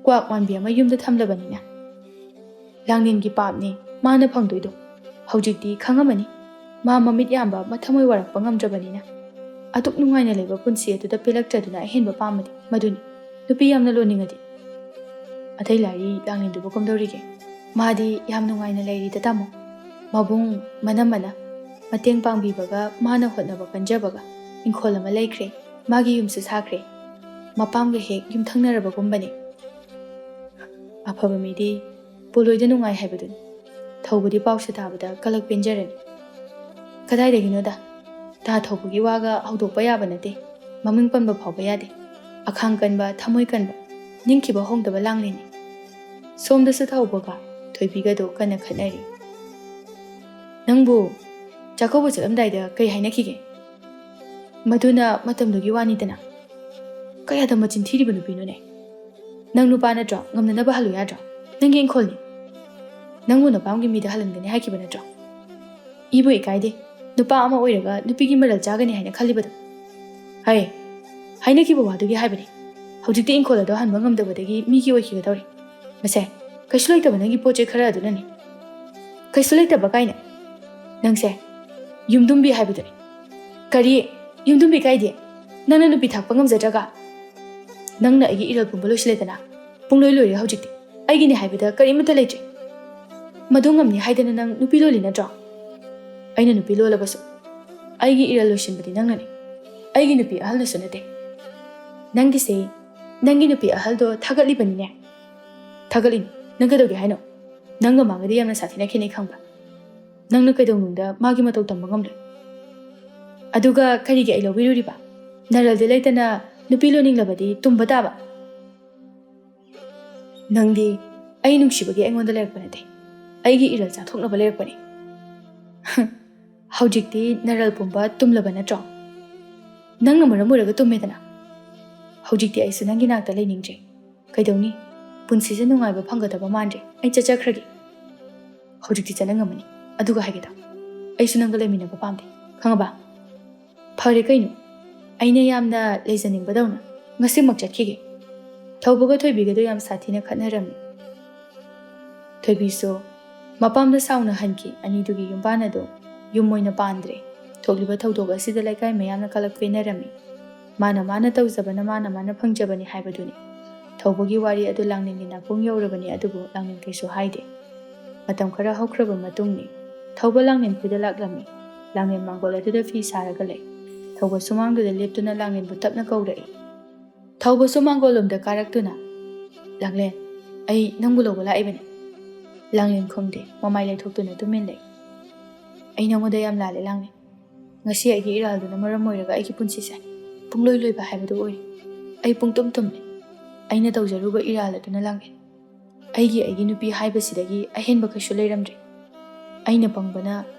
ꯀ꯭ꯋꯥꯛ ꯃꯥꯟꯕꯤ ꯑꯃ ꯌꯨꯝꯗ ꯊꯝꯂꯕꯅꯤꯅ꯫" "ꯂꯥꯡꯂꯦꯟꯒꯤ ꯄꯥꯞꯅꯤ ꯃꯥꯅ ꯐꯪꯗꯣꯏꯗꯣ꯫ ꯍꯧꯖꯤꯛꯇꯤ ꯈꯪꯉꯝꯃꯅꯤ꯫ ꯃꯥ ꯃꯃꯤꯠ ꯌꯥꯝꯕ, ꯃꯊꯃꯣꯏ ꯋꯥꯔꯛꯄ ꯉꯝꯗ꯭ꯔꯕꯅꯤꯅ꯫ ꯑꯗꯨꯛ ꯅꯨꯡꯉꯥꯏꯅ ꯂꯩꯕ ꯄꯨꯟꯁꯤ ꯑꯗꯨꯗ ꯄꯦꯜꯂꯛꯇ꯭ꯔꯗꯨꯅ ꯑꯍꯦꯟꯕ ꯄꯥꯝꯕꯗꯤ ꯃꯗꯨꯅꯤ꯫ ꯅꯨꯄꯤ ꯌꯥꯝꯅ ꯂꯣꯟꯅꯤꯡꯉꯗꯤ꯫ ꯑꯇꯩ ꯂꯥꯏꯔꯤ ꯂꯥꯡꯂꯦꯟꯗꯨꯕꯨ ꯀꯝꯗꯧꯔꯤꯒꯦ? ꯃꯥꯗꯤ ꯌꯥꯝ ꯅꯨꯡꯉꯥꯏꯅ ꯂꯩꯔꯤꯗ ꯇꯥꯃꯣ꯫ ꯃꯕꯨꯡ ꯃꯅꯝꯃꯅ ꯃꯇꯦꯡ ꯄꯥꯡꯕꯤꯕꯒ ꯃꯥꯅ ꯍꯣꯠꯅꯕ ꯀꯟꯖꯕꯒ ꯏꯪꯈꯣꯜ ꯑꯃ ꯂꯩꯈ꯭ꯔꯦ꯫ ꯃꯥꯒꯤ ꯌꯨꯝꯁꯨ ꯁꯥꯈ꯭ꯔꯦ꯫ ꯃꯄꯥꯝꯒ ꯍꯦꯛ ꯌꯨꯝꯊꯪꯅꯔꯕꯒꯨꯝꯕꯅꯤ꯫ ꯑꯐꯕ ꯃꯤꯗꯤ ꯄꯣꯂꯣꯏꯗ ꯅꯨꯡꯉꯥꯏ ꯍꯥꯏꯕꯗꯨꯅꯤ꯫ ꯊꯧꯕꯗꯤ ꯄꯥꯎꯁꯦ ꯇꯥꯕꯗ ꯀꯂꯛ ꯄꯦꯟꯖꯔꯅꯤ꯫ ꯀꯗꯥꯏꯗꯒꯤꯅꯣꯗ, ꯇꯥ ꯊꯧꯕꯒꯤ ꯋꯥꯒ ꯍꯧꯗꯣꯛꯄ ꯌꯥꯕ ꯅꯠꯇꯦ꯫ ꯃꯃꯤꯡ ꯄꯟꯕ ꯐꯥꯎꯕ ꯌꯥꯗꯦ꯫ ꯑꯈꯥꯡ ꯀꯟꯕ, ꯊꯃꯣꯏ ꯀꯟꯕ, ꯅꯤꯡꯈꯤꯕ ꯍꯣꯡꯗꯕ ꯂꯥꯡꯂꯦꯟꯅꯤ꯫ ꯁꯣꯝꯗꯁꯨ ꯊꯧꯕꯒ ꯊꯣꯏꯕꯤꯒꯗꯣ ꯀꯟꯅ ꯈꯠꯅꯔꯤ꯫ "ꯅꯪꯕꯨ ꯆꯥꯛꯀꯧꯕ ꯆꯠꯂꯝꯗꯥꯏꯗ ꯀꯩ ꯍꯥꯏꯅꯈꯤꯒꯦ?" "ꯃꯗꯨꯅ ꯃꯇꯝꯗꯨꯒꯤ ꯋꯥꯅꯤꯗꯅ꯫ ꯀꯌꯥꯗ ꯃꯆꯤꯟ ꯊꯤꯔꯤꯕ ꯅꯨꯄꯤꯅꯣꯅꯦ? ꯅꯪ ꯅꯨꯄꯥ ꯅꯠꯇ꯭ꯔꯣ? ꯉꯝꯅꯅꯕ ꯍꯜꯂꯨ ꯌꯥꯗ꯭ꯔꯣ? ꯅꯪꯒꯤ ꯏꯪꯈꯣꯜꯅꯤ꯫ ꯅꯪꯕꯨ ꯅꯄꯥꯝꯒꯤ ꯃꯤꯗ ꯍꯜꯍꯟꯒꯅꯤ ꯍꯥꯏꯈꯤꯕ ꯅꯠꯇ꯭ꯔꯣ? ꯏꯕꯨ ꯏꯀꯥꯏꯗꯦ, ꯅꯨꯄꯥ ꯑꯃ ꯑꯣꯏꯔꯒ ꯅꯨꯄꯤꯒꯤ ꯃꯔꯜ ꯆꯥꯒꯅꯤ ꯍꯥꯏꯅ ꯈꯜꯂꯤꯕꯗꯣ꯫ ꯍꯩ, ꯍꯥꯏꯅꯈꯤꯕ ꯋꯥꯗꯨꯒꯤ ꯍꯥꯏꯕꯅꯤ꯫ ꯍꯧꯖꯤꯛꯇꯤ ꯏꯪꯈꯣꯜ ꯑꯗꯣ ꯍꯟꯕ ꯉꯝꯗꯕꯗꯒꯤ ꯃꯤꯒꯤ ꯑꯣꯏꯈꯤꯒꯗꯧꯔꯦ꯫ ꯃꯁꯦ, ꯀꯩꯁꯨ ꯂꯩꯇꯕ ꯅꯪꯒꯤ ꯄꯣꯠ ꯆꯩ ꯈꯔ ꯑꯗꯨꯅꯅꯤ꯫ ꯀꯩꯁꯨ ꯂꯩꯇꯕ ꯀꯥꯏꯅ? ꯅꯪꯁꯦ ꯌꯨꯝꯗꯨꯝꯕꯤ ꯍꯥꯏꯕꯗꯨꯅꯤ꯫ ꯀꯔꯤ? ꯌꯨꯝꯗꯨꯝꯕꯤ ꯀꯥꯏꯗꯤ? ꯅꯪꯅ ꯅꯨꯄꯤ ꯊꯥꯛꯄ ꯉꯝꯖꯗ꯭ꯔꯒ? ꯅꯪꯅ ꯑꯩꯒꯤ ꯏꯔꯜ ꯄꯨꯝꯕ ꯂꯣꯏꯁꯤꯜꯂꯦꯗꯅ꯫ ꯄꯨꯡꯂꯣꯏ ꯂꯣꯏꯔꯦ ꯍꯧꯖꯤꯛꯇꯤ꯫ ꯑꯩꯒꯤꯅꯤ ꯍꯥꯏꯕꯗ ꯀꯔꯤꯃꯠꯇ ꯂꯩꯇ꯭ꯔꯦ꯫ ꯃꯗꯨ ꯉꯝꯅꯤ ꯍꯥꯏꯗꯅ ꯅꯪ ꯅꯨꯄꯤ ꯂꯣꯜꯂꯤ ꯅꯠꯇ꯭ꯔꯣ? ꯑꯩꯅ ꯅꯨꯄꯤ ꯂꯣꯜꯂꯕꯁꯨ ꯑꯩꯒꯤ ꯏꯔꯜ ꯂꯣꯏꯁꯤꯟꯕꯗꯤ ꯅꯪꯅꯅꯤ꯫ ꯑꯩꯒꯤ ꯅꯨꯄꯤ ꯑꯍꯜꯅꯁꯨ ꯅꯠꯇꯦ꯫ ꯅꯪꯒꯤꯁꯦ, ꯅꯪꯒꯤ ꯅꯨꯄꯤ ꯑꯍꯜꯗꯣ ꯊꯥꯒꯠꯂꯤꯕꯅꯤꯅꯦ꯫ ꯊꯥꯒꯠꯂꯤꯅꯤ꯫ ꯅꯪ ꯀꯩꯗꯧꯒꯦ ꯍꯥꯏꯅꯣ? ꯅꯪꯒ ꯃꯥꯒꯗꯤ ꯌꯥꯝꯅ ꯁꯥꯊꯤꯅ ꯈꯦꯠꯅꯩ ꯈꯪꯕ꯭ꯔꯥ? ꯅꯪꯅ ꯀꯩꯗꯧꯅꯨꯡꯗ ꯃꯥꯒꯤ ꯃꯇꯧ ꯇꯝꯕ ꯉꯝꯂꯣꯏ꯫ ꯑꯗꯨꯒ ꯀꯔꯤꯒꯤ ꯑꯩ ꯂꯧꯕꯤꯔꯨꯔꯤꯕ? ꯅꯔꯜꯗꯤ ꯂꯩꯇꯅ ꯅꯨꯄꯤ ꯂꯣꯟꯅꯤꯡꯂꯕꯗꯤ ꯇꯨꯝꯕ ꯇꯥꯕ꯫ ꯅꯪꯗꯤ ꯑꯩ ꯅꯨꯡꯁꯤꯕꯒꯤ ꯑꯩꯉꯣꯟꯗ ꯂꯩꯔꯛꯄ ꯅꯠꯇꯦ, ꯑꯩꯒꯤ ꯏꯔꯜ ꯆꯥꯊꯣꯛꯅꯕ ꯂꯩꯔꯛꯄꯅꯤ꯫ ꯍꯧꯖꯤꯛꯇꯤ ꯅꯔꯜ ꯄꯨꯝꯕ ꯇꯨꯝꯂꯕ ꯅꯠꯇ꯭ꯔꯣ? ꯅꯪꯅ ꯃꯔꯝ ꯑꯣꯏꯔꯒ ꯇꯨꯝꯃꯦꯗꯅ꯫ ꯍꯧꯖꯤꯛꯇꯤ ꯑꯩꯁꯨ ꯅꯪꯒꯤ ꯅꯥꯛꯇ ꯂꯩꯅꯤꯡꯗ꯭ꯔꯦ꯫ ꯀꯩꯗꯧꯅꯤ? ꯄꯨꯟꯁꯤꯁꯦ ꯅꯨꯡꯉꯥꯏꯕ ꯐꯪꯒꯗꯕ ꯃꯥꯟꯗ꯭ꯔꯦ꯫ ꯑꯩ ꯆꯠꯆꯈ꯭ꯔꯒꯦ꯫ ꯍꯧꯖꯤꯛꯇꯤ ꯆꯠꯅ ꯉꯝꯃꯅꯤ꯫ ꯑꯗꯨꯒ ꯍꯥꯏꯒꯦ ꯇꯥꯎ, ꯑꯩꯁꯨ ꯅꯪꯒ ꯂꯩꯃꯤꯟꯅꯕ ꯄꯥꯝꯗꯦ, ꯈꯪꯉꯕ? ꯐꯔꯦ ꯀꯩꯅꯣ, ꯑꯩꯅ ꯌꯥꯝꯅ ꯂꯩꯖꯅꯤꯡꯕꯗꯧꯅ ꯉꯁꯤꯃꯛ ꯆꯠꯈꯤꯒꯦ꯫ ꯊꯧꯕꯒ ꯊꯣꯏꯕꯤꯒꯗꯣ ꯌꯥꯝ ꯁꯥꯊꯤꯅ ꯈꯠꯅꯔꯝꯃꯤ꯫ ꯊꯣꯏꯕꯤꯁꯨ ꯃꯄꯥꯝꯗ ꯁꯥꯎꯅ ꯍꯟꯈꯤ꯫ ꯑꯅꯤꯗꯨꯒꯤ ꯌꯨꯝꯕꯥꯟ ꯑꯗꯨ ꯌꯨꯝ ꯑꯣꯏꯅ ꯄꯥꯟꯗ꯭ꯔꯦ꯫ ꯊꯣꯛꯂꯤꯕ ꯊꯧꯗꯣꯛ ꯑꯁꯤꯗ ꯂꯩꯀꯥꯏ ꯃꯌꯥꯝꯅ ꯀꯂꯛ ꯄꯦꯟꯅꯔꯝꯃꯤ꯫ ꯃꯥꯅ ꯃꯥꯅ ꯇꯧꯖꯕꯅ ꯃꯥꯅ ꯃꯥꯅ ꯐꯪꯖꯕꯅꯤ ꯍꯥꯏꯕꯗꯨꯅꯤ꯫ ꯊꯧꯕꯒꯤ ꯋꯥꯔꯤ ꯑꯗꯨ ꯂꯥꯡꯂꯦꯟꯒꯤ ꯅꯥꯀꯣꯡ ꯌꯧꯔꯕꯅꯤ, ꯑꯗꯨꯕꯨ ꯂꯥꯡꯂꯦꯟ ꯀꯩꯁꯨ ꯍꯥꯏꯗꯦ꯫ ꯃꯇꯝ ꯈꯔ ꯍꯧꯈ꯭ꯔꯕ ꯃꯇꯨꯡꯅꯤ꯫ ꯊꯧꯕ ꯂꯥꯡꯂꯦꯟ ꯈꯨꯗ ꯂꯥꯛꯂꯝꯃꯤ꯫ ꯂꯥꯡꯂꯦꯟ ꯃꯥꯡꯒꯣꯜ ꯑꯗꯨꯗ ꯐꯤ ꯁꯥꯔꯒ ꯂꯩ꯫ ꯊꯧꯕ ꯁꯨꯃꯥꯡꯗꯨꯗ ꯂꯦꯞꯇꯨꯅ ꯂꯥꯡꯂꯦꯟꯕꯨ ꯇꯞꯅ ꯀꯧꯔꯛꯏ꯫ ꯊꯧꯕꯁꯨ ꯃꯥꯡꯒꯣꯜꯂꯣꯝꯗ ꯀꯥꯔꯛꯇꯨꯅ, "ꯂꯥꯡꯂꯦꯟ, ꯑꯩ ꯅꯪꯕꯨ ꯂꯧꯕ ꯂꯥꯛꯏꯕꯅꯤ꯫" ꯂꯥꯡꯂꯦꯟ ꯈꯨꯝꯗꯦ, ꯃꯃꯥꯏ ꯂꯩꯊꯣꯛꯇꯨꯅ ꯇꯨꯃꯤꯟ ꯂꯩ꯫ "ꯑꯩ ꯅꯉꯣꯟꯗ ꯌꯥꯝ ꯂꯥꯜꯂꯦ ꯂꯥꯡꯂꯦꯟ꯫ ꯉꯁꯤ ꯑꯩꯒꯤ ꯏꯔꯥꯜꯗꯨꯅ ꯃꯔꯝ ꯑꯣꯏꯔꯒ ꯑꯩꯒꯤ ꯄꯨꯟꯁꯤꯁꯦ ꯄꯨꯡꯂꯣꯏ ꯂꯣꯏꯕ ꯍꯥꯏꯕꯗꯨ ꯑꯣꯏꯔꯦ꯫ ꯑꯩ ꯄꯨꯡꯇꯨꯝ ꯇꯨꯝꯂꯦ꯫ ꯑꯩꯅ ꯇꯧꯖꯔꯨꯕ ꯏꯔꯥꯜ ꯑꯗꯨꯅ ꯂꯥꯡꯂꯦꯟ꯫ ꯑꯩꯒꯤ, ꯑꯩꯒꯤ ꯅꯨꯄꯤ ꯍꯥꯏꯕꯁꯤꯗꯒꯤ ꯑꯍꯦꯟꯕ ꯀꯩꯁꯨ ꯂꯩꯔꯝꯗ꯭ꯔꯦ꯫ ꯑꯩꯅ ꯄꯪꯕꯅ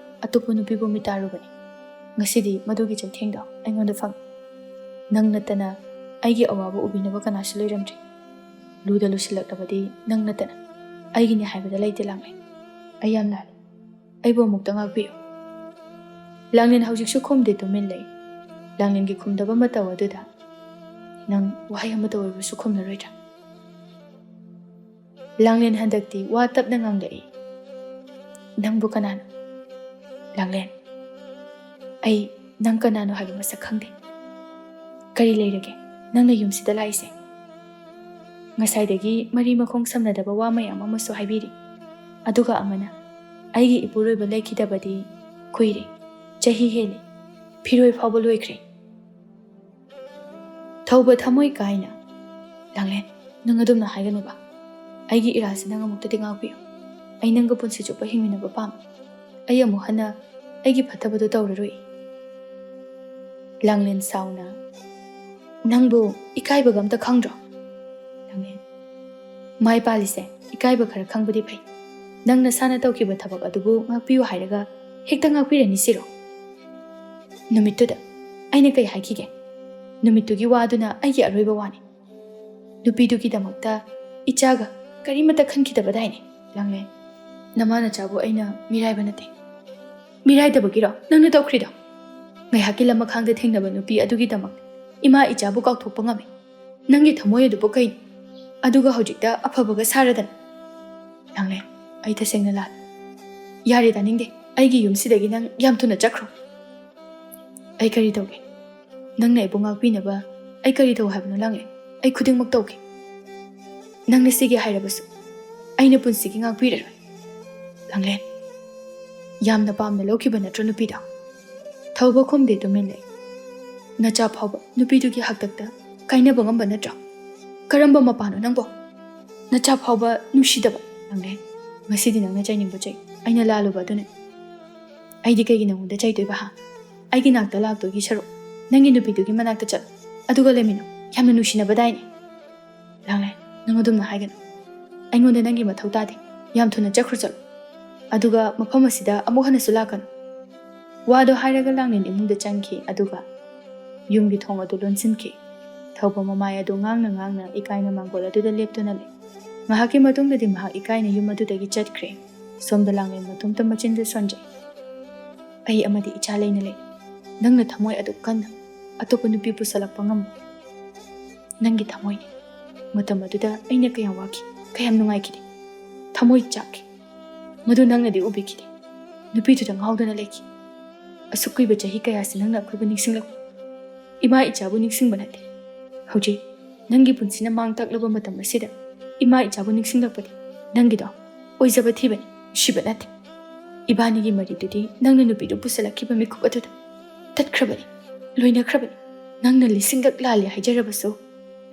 ꯑꯇꯣꯞꯄ ꯅꯨꯄꯤꯕꯨ ꯃꯤꯇꯥꯔꯨꯕꯅꯤ꯫ ꯉꯁꯤꯗꯤ ꯃꯗꯨꯒꯤ ꯆꯩꯊꯦꯡꯗꯣ ꯑꯩꯉꯣꯟꯗ ꯐꯪꯉꯤ꯫ ꯅꯪ ꯅꯠꯇꯅ ꯑꯩꯒꯤ ꯑꯋꯥꯕ ꯎꯕꯤꯅꯕ ꯀꯅꯥꯁꯨ ꯂꯩꯔꯝꯗ꯭ꯔꯦ꯫ ꯂꯨꯗ ꯂꯨꯁꯤꯜꯂꯛꯂꯕꯗꯤ ꯅꯪ ꯅꯠꯇꯅ ꯑꯩꯒꯤꯅꯤ ꯍꯥꯏꯕꯗ ꯂꯩꯇꯦ ꯂꯥꯡꯂꯦꯟ꯫ ꯑꯩ ꯌꯥꯝ ꯂꯥꯜꯂꯦ꯫ ꯑꯩꯕꯨ ꯑꯃꯨꯛꯇ ꯉꯥꯛꯄꯤꯌꯨ꯫" ꯂꯥꯡꯂꯦꯟ ꯍꯧꯖꯤꯛꯁꯨ ꯈꯨꯝꯗꯦ, ꯇꯨꯃꯤꯟ ꯂꯩ꯫ ꯂꯥꯡꯂꯦꯟꯒꯤ ꯈꯨꯝꯗꯕ ꯃꯇꯧ ꯑꯗꯨꯗ, "ꯅꯪ ꯋꯥꯍꯩ ꯑꯃꯇ ꯑꯣꯏꯔꯕꯁꯨ ꯈꯨꯝꯂꯔꯣꯏꯗ꯭ꯔꯥ?" ꯂꯥꯡꯂꯦꯟ ꯍꯟꯗꯛꯇꯤ ꯋꯥ ꯇꯞꯅ ꯉꯥꯡꯂꯛꯏ꯫ "ꯅꯪꯕꯨ ꯀꯅꯥꯅꯣ?" "ꯂꯥꯡꯂꯦꯟ, ꯑꯩ ꯅꯪ ꯀꯅꯥꯅꯣ ꯍꯥꯏꯕ ꯃꯁꯛ ꯈꯪꯗꯦ꯫ ꯀꯔꯤ ꯂꯩꯔꯒꯦ ꯅꯪꯅ ꯌꯨꯝꯁꯤꯗ ꯂꯥꯛꯏꯁꯦ?" ꯉꯁꯥꯏꯗꯒꯤ ꯃꯔꯤ ꯃꯈꯣꯡ ꯁꯝꯅꯗꯕ ꯋꯥ ꯃꯌꯥꯝ ꯑꯃꯁꯨ ꯍꯥꯏꯕꯤꯔꯤ꯫ ꯑꯗꯨꯒ ꯑꯃꯅ, "ꯑꯩꯒꯤ ꯏꯄꯨꯔꯣꯏꯕ ꯂꯩꯈꯤꯗꯕꯗꯤ ꯀꯨꯏꯔꯦ, ꯆꯍꯤ ꯍꯦꯜꯂꯦ, ꯐꯤꯔꯣꯏ ꯐꯥꯎꯕ ꯂꯣꯏꯈ꯭ꯔꯦ꯫" ꯊꯧꯕ ꯊꯃꯣꯏ ꯀꯥꯏꯅ, "ꯂꯥꯡꯂꯦꯟ, ꯅꯪ ꯑꯗꯨꯝꯅ ꯍꯥꯏꯒꯅꯨꯕ꯫ ꯑꯩꯒꯤ ꯏꯔꯥꯜꯁꯤ ꯅꯪ ꯑꯃꯨꯛꯇꯗꯤ ꯉꯥꯛꯄꯤꯌꯨ꯫ ꯑꯩ ꯅꯪꯒ ꯄꯨꯟꯁꯤ ꯆꯨꯞꯄ ꯍꯤꯡꯃꯤꯟꯅꯕ ꯄꯥꯝꯃꯤ꯫ ꯑꯩ ꯑꯃꯨꯛ ꯍꯟꯅ ꯑꯩꯒꯤ ꯐꯠꯇꯕꯗꯨ ꯇꯧꯔꯔꯣꯏ꯫" ꯂꯥꯡꯂꯦꯟ ꯁꯥꯎꯅ, "ꯅꯪꯕꯨ ꯏꯀꯥꯏꯕꯒ ꯑꯝꯇ ꯈꯪꯗ꯭ꯔꯣ?" ꯂꯥꯡꯂꯦꯟ, "ꯃꯥꯏ ꯄꯥꯜꯂꯤꯁꯦ ꯏꯀꯥꯏꯕ ꯈꯔ ꯈꯪꯕꯗꯤ ꯐꯩ꯫ ꯅꯪ ꯅꯁꯥꯅ ꯇꯧꯈꯤꯕ ꯊꯕꯛ ꯑꯗꯨꯕꯨ ꯉꯥꯛꯄꯤꯌꯨ ꯍꯥꯏꯔꯒ ꯍꯦꯛꯇ ꯉꯥꯛꯄꯤꯔꯅꯤ ꯁꯤꯔꯣ? ꯅꯨꯃꯤꯠꯇꯨꯗ ꯑꯩꯅ ꯀꯩ ꯍꯥꯏꯈꯤꯒꯦ? ꯅꯨꯃꯤꯠꯇꯨꯒꯤ ꯋꯥꯗꯨꯅ ꯑꯩꯒꯤ ꯑꯔꯣꯏꯕ ꯋꯥꯅꯤ꯫ ꯅꯨꯄꯤꯗꯨꯒꯤꯗꯃꯛꯇ ꯏꯆꯥꯒ ꯀꯔꯤꯃꯠꯇ ꯈꯟꯈꯤꯗꯕꯗꯥꯏꯅꯦ?" ꯂꯥꯡꯂꯦꯟ, "ꯅꯃꯥ ꯅꯆꯥꯕꯨ ꯑꯩꯅ ꯃꯤꯔꯥꯏꯕ ꯅꯠꯇꯦ꯫" "ꯃꯤꯔꯥꯏꯗꯕꯒꯤꯔꯣ ꯅꯪꯅ ꯇꯧꯈ꯭ꯔꯤꯗꯣ? ꯉꯥꯏꯍꯥꯛꯀꯤ ꯂꯃꯈꯥꯡꯗ ꯊꯦꯡꯅꯕ ꯅꯨꯄꯤ ꯑꯗꯨꯒꯤꯗꯃꯛ ꯏꯃꯥ ꯏꯆꯥꯕꯨ ꯀꯥꯎꯊꯣꯛꯄ ꯉꯝꯃꯤ꯫ ꯅꯪꯒꯤ ꯊꯃꯣꯏ ꯑꯗꯨꯕꯨ ꯀꯩꯅꯣ? ꯑꯗꯨꯒ ꯍꯧꯖꯤꯛꯇ ꯑꯐꯕꯒ ꯁꯥꯔꯗꯅ꯫" "ꯂꯥꯡꯂꯦꯟ, ꯑꯩ ꯇꯁꯦꯡꯅ ꯂꯥꯜꯂꯦ꯫ ꯌꯥꯔꯦ, ꯇꯥꯅꯤꯡꯗꯦ꯫ ꯑꯩꯒꯤ ꯌꯨꯝꯁꯤꯗꯒꯤ ꯅꯪ ꯌꯥꯝ ꯊꯨꯅ ꯆꯠꯈ꯭ꯔꯣ꯫" ꯑꯩ ꯀꯔꯤ ꯇꯧꯒꯦ? ꯅꯪꯅ ꯑꯩꯕꯨ ꯉꯥꯛꯄꯤꯅꯕ ꯑꯩ ꯀꯔꯤ ꯇꯧ ꯍꯥꯏꯕꯅꯣ, ꯂꯥꯡꯂꯦꯟ? ꯑꯩ ꯈꯨꯗꯤꯡꯃꯛ ꯇꯧꯒꯦ꯫ ꯅꯪꯅ ꯁꯤꯒꯦ ꯍꯥꯏꯔꯕꯁꯨ ꯑꯩꯅ ꯄꯨꯟꯁꯤꯒꯤ ꯉꯥꯛꯄꯤꯔꯔꯣꯏ꯫ ꯂꯥꯡꯂꯦꯟ, ꯌꯥꯝꯅ ꯄꯥꯝꯅ ꯂꯧꯈꯤꯕ ꯅꯠꯇ꯭ꯔꯣ ꯅꯨꯄꯤꯗꯣ? ꯊꯧꯕ ꯈꯨꯝꯗꯦ, ꯇꯨꯃꯤꯟ ꯂꯩ꯫ ꯅꯆꯥ ꯐꯥꯎꯕ ꯅꯨꯄꯤꯗꯨꯒꯤ ꯍꯥꯛꯇꯛꯇ ꯀꯥꯏꯅꯕ ꯉꯝꯕ ꯅꯠꯇ꯭ꯔꯣ? ꯀꯔꯝꯕ ꯃꯄꯥꯅꯣ ꯅꯪꯕꯣ? ꯅꯆꯥ ꯐꯥꯎꯕ ꯅꯨꯡꯁꯤꯗꯕ꯫ ꯂꯥꯡꯂꯦꯟ, ꯉꯁꯤꯗꯤ ꯅꯪꯅ ꯆꯩꯅꯤꯡꯕ ꯆꯩ, ꯑꯩꯅ ꯂꯥꯜꯂꯨꯕ ꯑꯗꯨꯅ꯫ ꯑꯩꯗꯤ ꯀꯩꯒꯤ ꯅꯪꯉꯣꯟꯗ ꯆꯩꯗꯣꯏꯕ, ꯍꯥ? ꯑꯩꯒꯤ ꯅꯥꯛꯇ ꯂꯥꯛꯇꯣꯏꯒꯤ ꯁꯔꯨꯛ ꯅꯪꯒꯤ ꯅꯨꯄꯤꯗꯨꯒꯤ ꯃꯅꯥꯛꯇ ꯆꯠꯂꯣ, ꯑꯗꯨꯒ ꯂꯩꯃꯤꯟꯅꯧ꯫ ꯌꯥꯝꯅ ꯅꯨꯡꯁꯤꯅꯕꯗꯥꯏꯅꯦ꯫ ꯂꯥꯡꯂꯦꯟ, ꯅꯪ ꯑꯗꯨꯝꯅ ꯍꯥꯏꯒꯅꯨ꯫ ꯑꯩꯉꯣꯟꯗ ꯅꯪꯒꯤ ꯃꯊꯧ ꯇꯥꯗꯦ꯫ ꯌꯥꯝ ꯊꯨꯅ ꯆꯠꯈ꯭ꯔꯣ, ꯆꯠꯂꯣ꯫ ꯑꯗꯨꯒ ꯃꯐꯝ ꯑꯁꯤꯗ ꯑꯃꯨꯛ ꯍꯟꯅꯁꯨ ꯂꯥꯛꯀꯅꯨ꯫ ꯋꯥꯗꯣ ꯍꯥꯏꯔꯒ ꯂꯥꯡꯂꯦꯟ ꯏꯃꯨꯡꯗ ꯆꯪꯈꯤ, ꯑꯗꯨꯒ ꯌꯨꯝꯒꯤ ꯊꯣꯡ ꯑꯗꯨ ꯂꯣꯟꯁꯤꯟꯈꯤ꯫ ꯊꯧꯕ ꯃꯃꯥꯏ ꯑꯗꯨ ꯉꯥꯡꯅ ꯉꯥꯡꯅ ꯏꯀꯥꯏꯅ ꯃꯥꯡꯒꯣꯜ ꯑꯗꯨꯗ ꯂꯦꯞꯇꯨꯅ ꯂꯩ꯫ ꯉꯥꯏꯍꯥꯛꯀꯤ ꯃꯇꯨꯡꯗꯗꯤ ꯃꯍꯥꯛ ꯏꯀꯥꯏꯅ ꯌꯨꯝ ꯑꯗꯨꯗꯒꯤ ꯆꯠꯈ꯭ꯔꯦ꯫ ꯁꯣꯝꯗ ꯂꯥꯡꯂꯦꯟ ꯃꯇꯣꯝꯇ ꯃꯆꯤꯟꯗꯨ ꯁꯣꯟꯖꯩ꯫ "ꯑꯩ ꯑꯃꯗꯤ ꯏꯆꯥ ꯂꯩꯅ ꯂꯩ꯫ ꯅꯪꯅ ꯊꯃꯣꯏ ꯑꯗꯨ ꯀꯟꯅ ꯑꯇꯣꯞꯄ ꯅꯨꯄꯤ ꯄꯨꯁꯜꯂꯛꯄ ꯉꯝꯃꯣ꯫ ꯅꯪꯒꯤ ꯊꯃꯣꯏꯅꯤ꯫ ꯃꯇꯝ ꯑꯗꯨꯗ ꯑꯩꯅ ꯀꯌꯥꯝ ꯋꯥꯈꯤ, ꯀꯌꯥꯝ ꯅꯨꯡꯉꯥꯏꯈꯤꯗꯦ꯫ ꯊꯃꯣꯏ ꯆꯥꯛꯈꯤ꯫ ꯃꯗꯨ ꯅꯪꯅꯗꯤ ꯎꯕꯤꯈꯤꯗꯦ꯫ ꯅꯨꯄꯤꯗꯨꯗ ꯉꯥꯎꯗꯨꯅ ꯂꯩꯈꯤ꯫ ꯑꯁꯨꯛ ꯀꯨꯏꯕ ꯆꯍꯤ ꯀꯌꯥꯁꯤ ꯅꯪꯅ ꯑꯩꯈꯣꯏꯕꯨ ꯅꯤꯡꯁꯤꯡꯂꯛꯄ, ꯏꯃꯥ ꯏꯆꯥꯕꯨ ꯅꯤꯡꯁꯤꯡꯕ ꯅꯠꯇꯦ꯫ ꯍꯧꯖꯤꯛ ꯅꯪꯒꯤ ꯄꯨꯟꯁꯤꯅ ꯃꯥꯡ ꯇꯥꯛꯂꯕ ꯃꯇꯝ ꯑꯁꯤꯗ ꯏꯃꯥ ꯏꯆꯥꯕꯨ ꯅꯤꯡꯁꯤꯡꯂꯛꯄꯗꯤ ꯅꯪꯒꯤꯗꯣ ꯑꯣꯏꯖꯕ ꯊꯤꯕꯅꯤ, ꯅꯨꯡꯁꯤꯕ ꯅꯠꯇꯦ꯫ ꯏꯕꯥꯅꯤꯒꯤ ꯃꯔꯤꯗꯨꯗꯤ ꯅꯪꯅ ꯅꯨꯄꯤꯗꯨ ꯄꯨꯁꯜꯂꯛꯈꯤꯕ ꯃꯤꯀꯨꯞ ꯑꯗꯨꯗ ꯇꯠꯈ꯭ꯔꯕꯅꯤ, ꯂꯣꯏꯅꯈ꯭ꯔꯕꯅꯤ꯫ ꯅꯪꯅ ꯂꯤꯁꯤꯡꯂꯛ ꯂꯥꯜꯂꯦ ꯍꯥꯏꯖꯔꯕꯁꯨ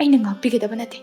ꯑꯩꯅ ꯉꯥꯛꯄꯤꯒꯗꯕ ꯅꯠꯇꯦ꯫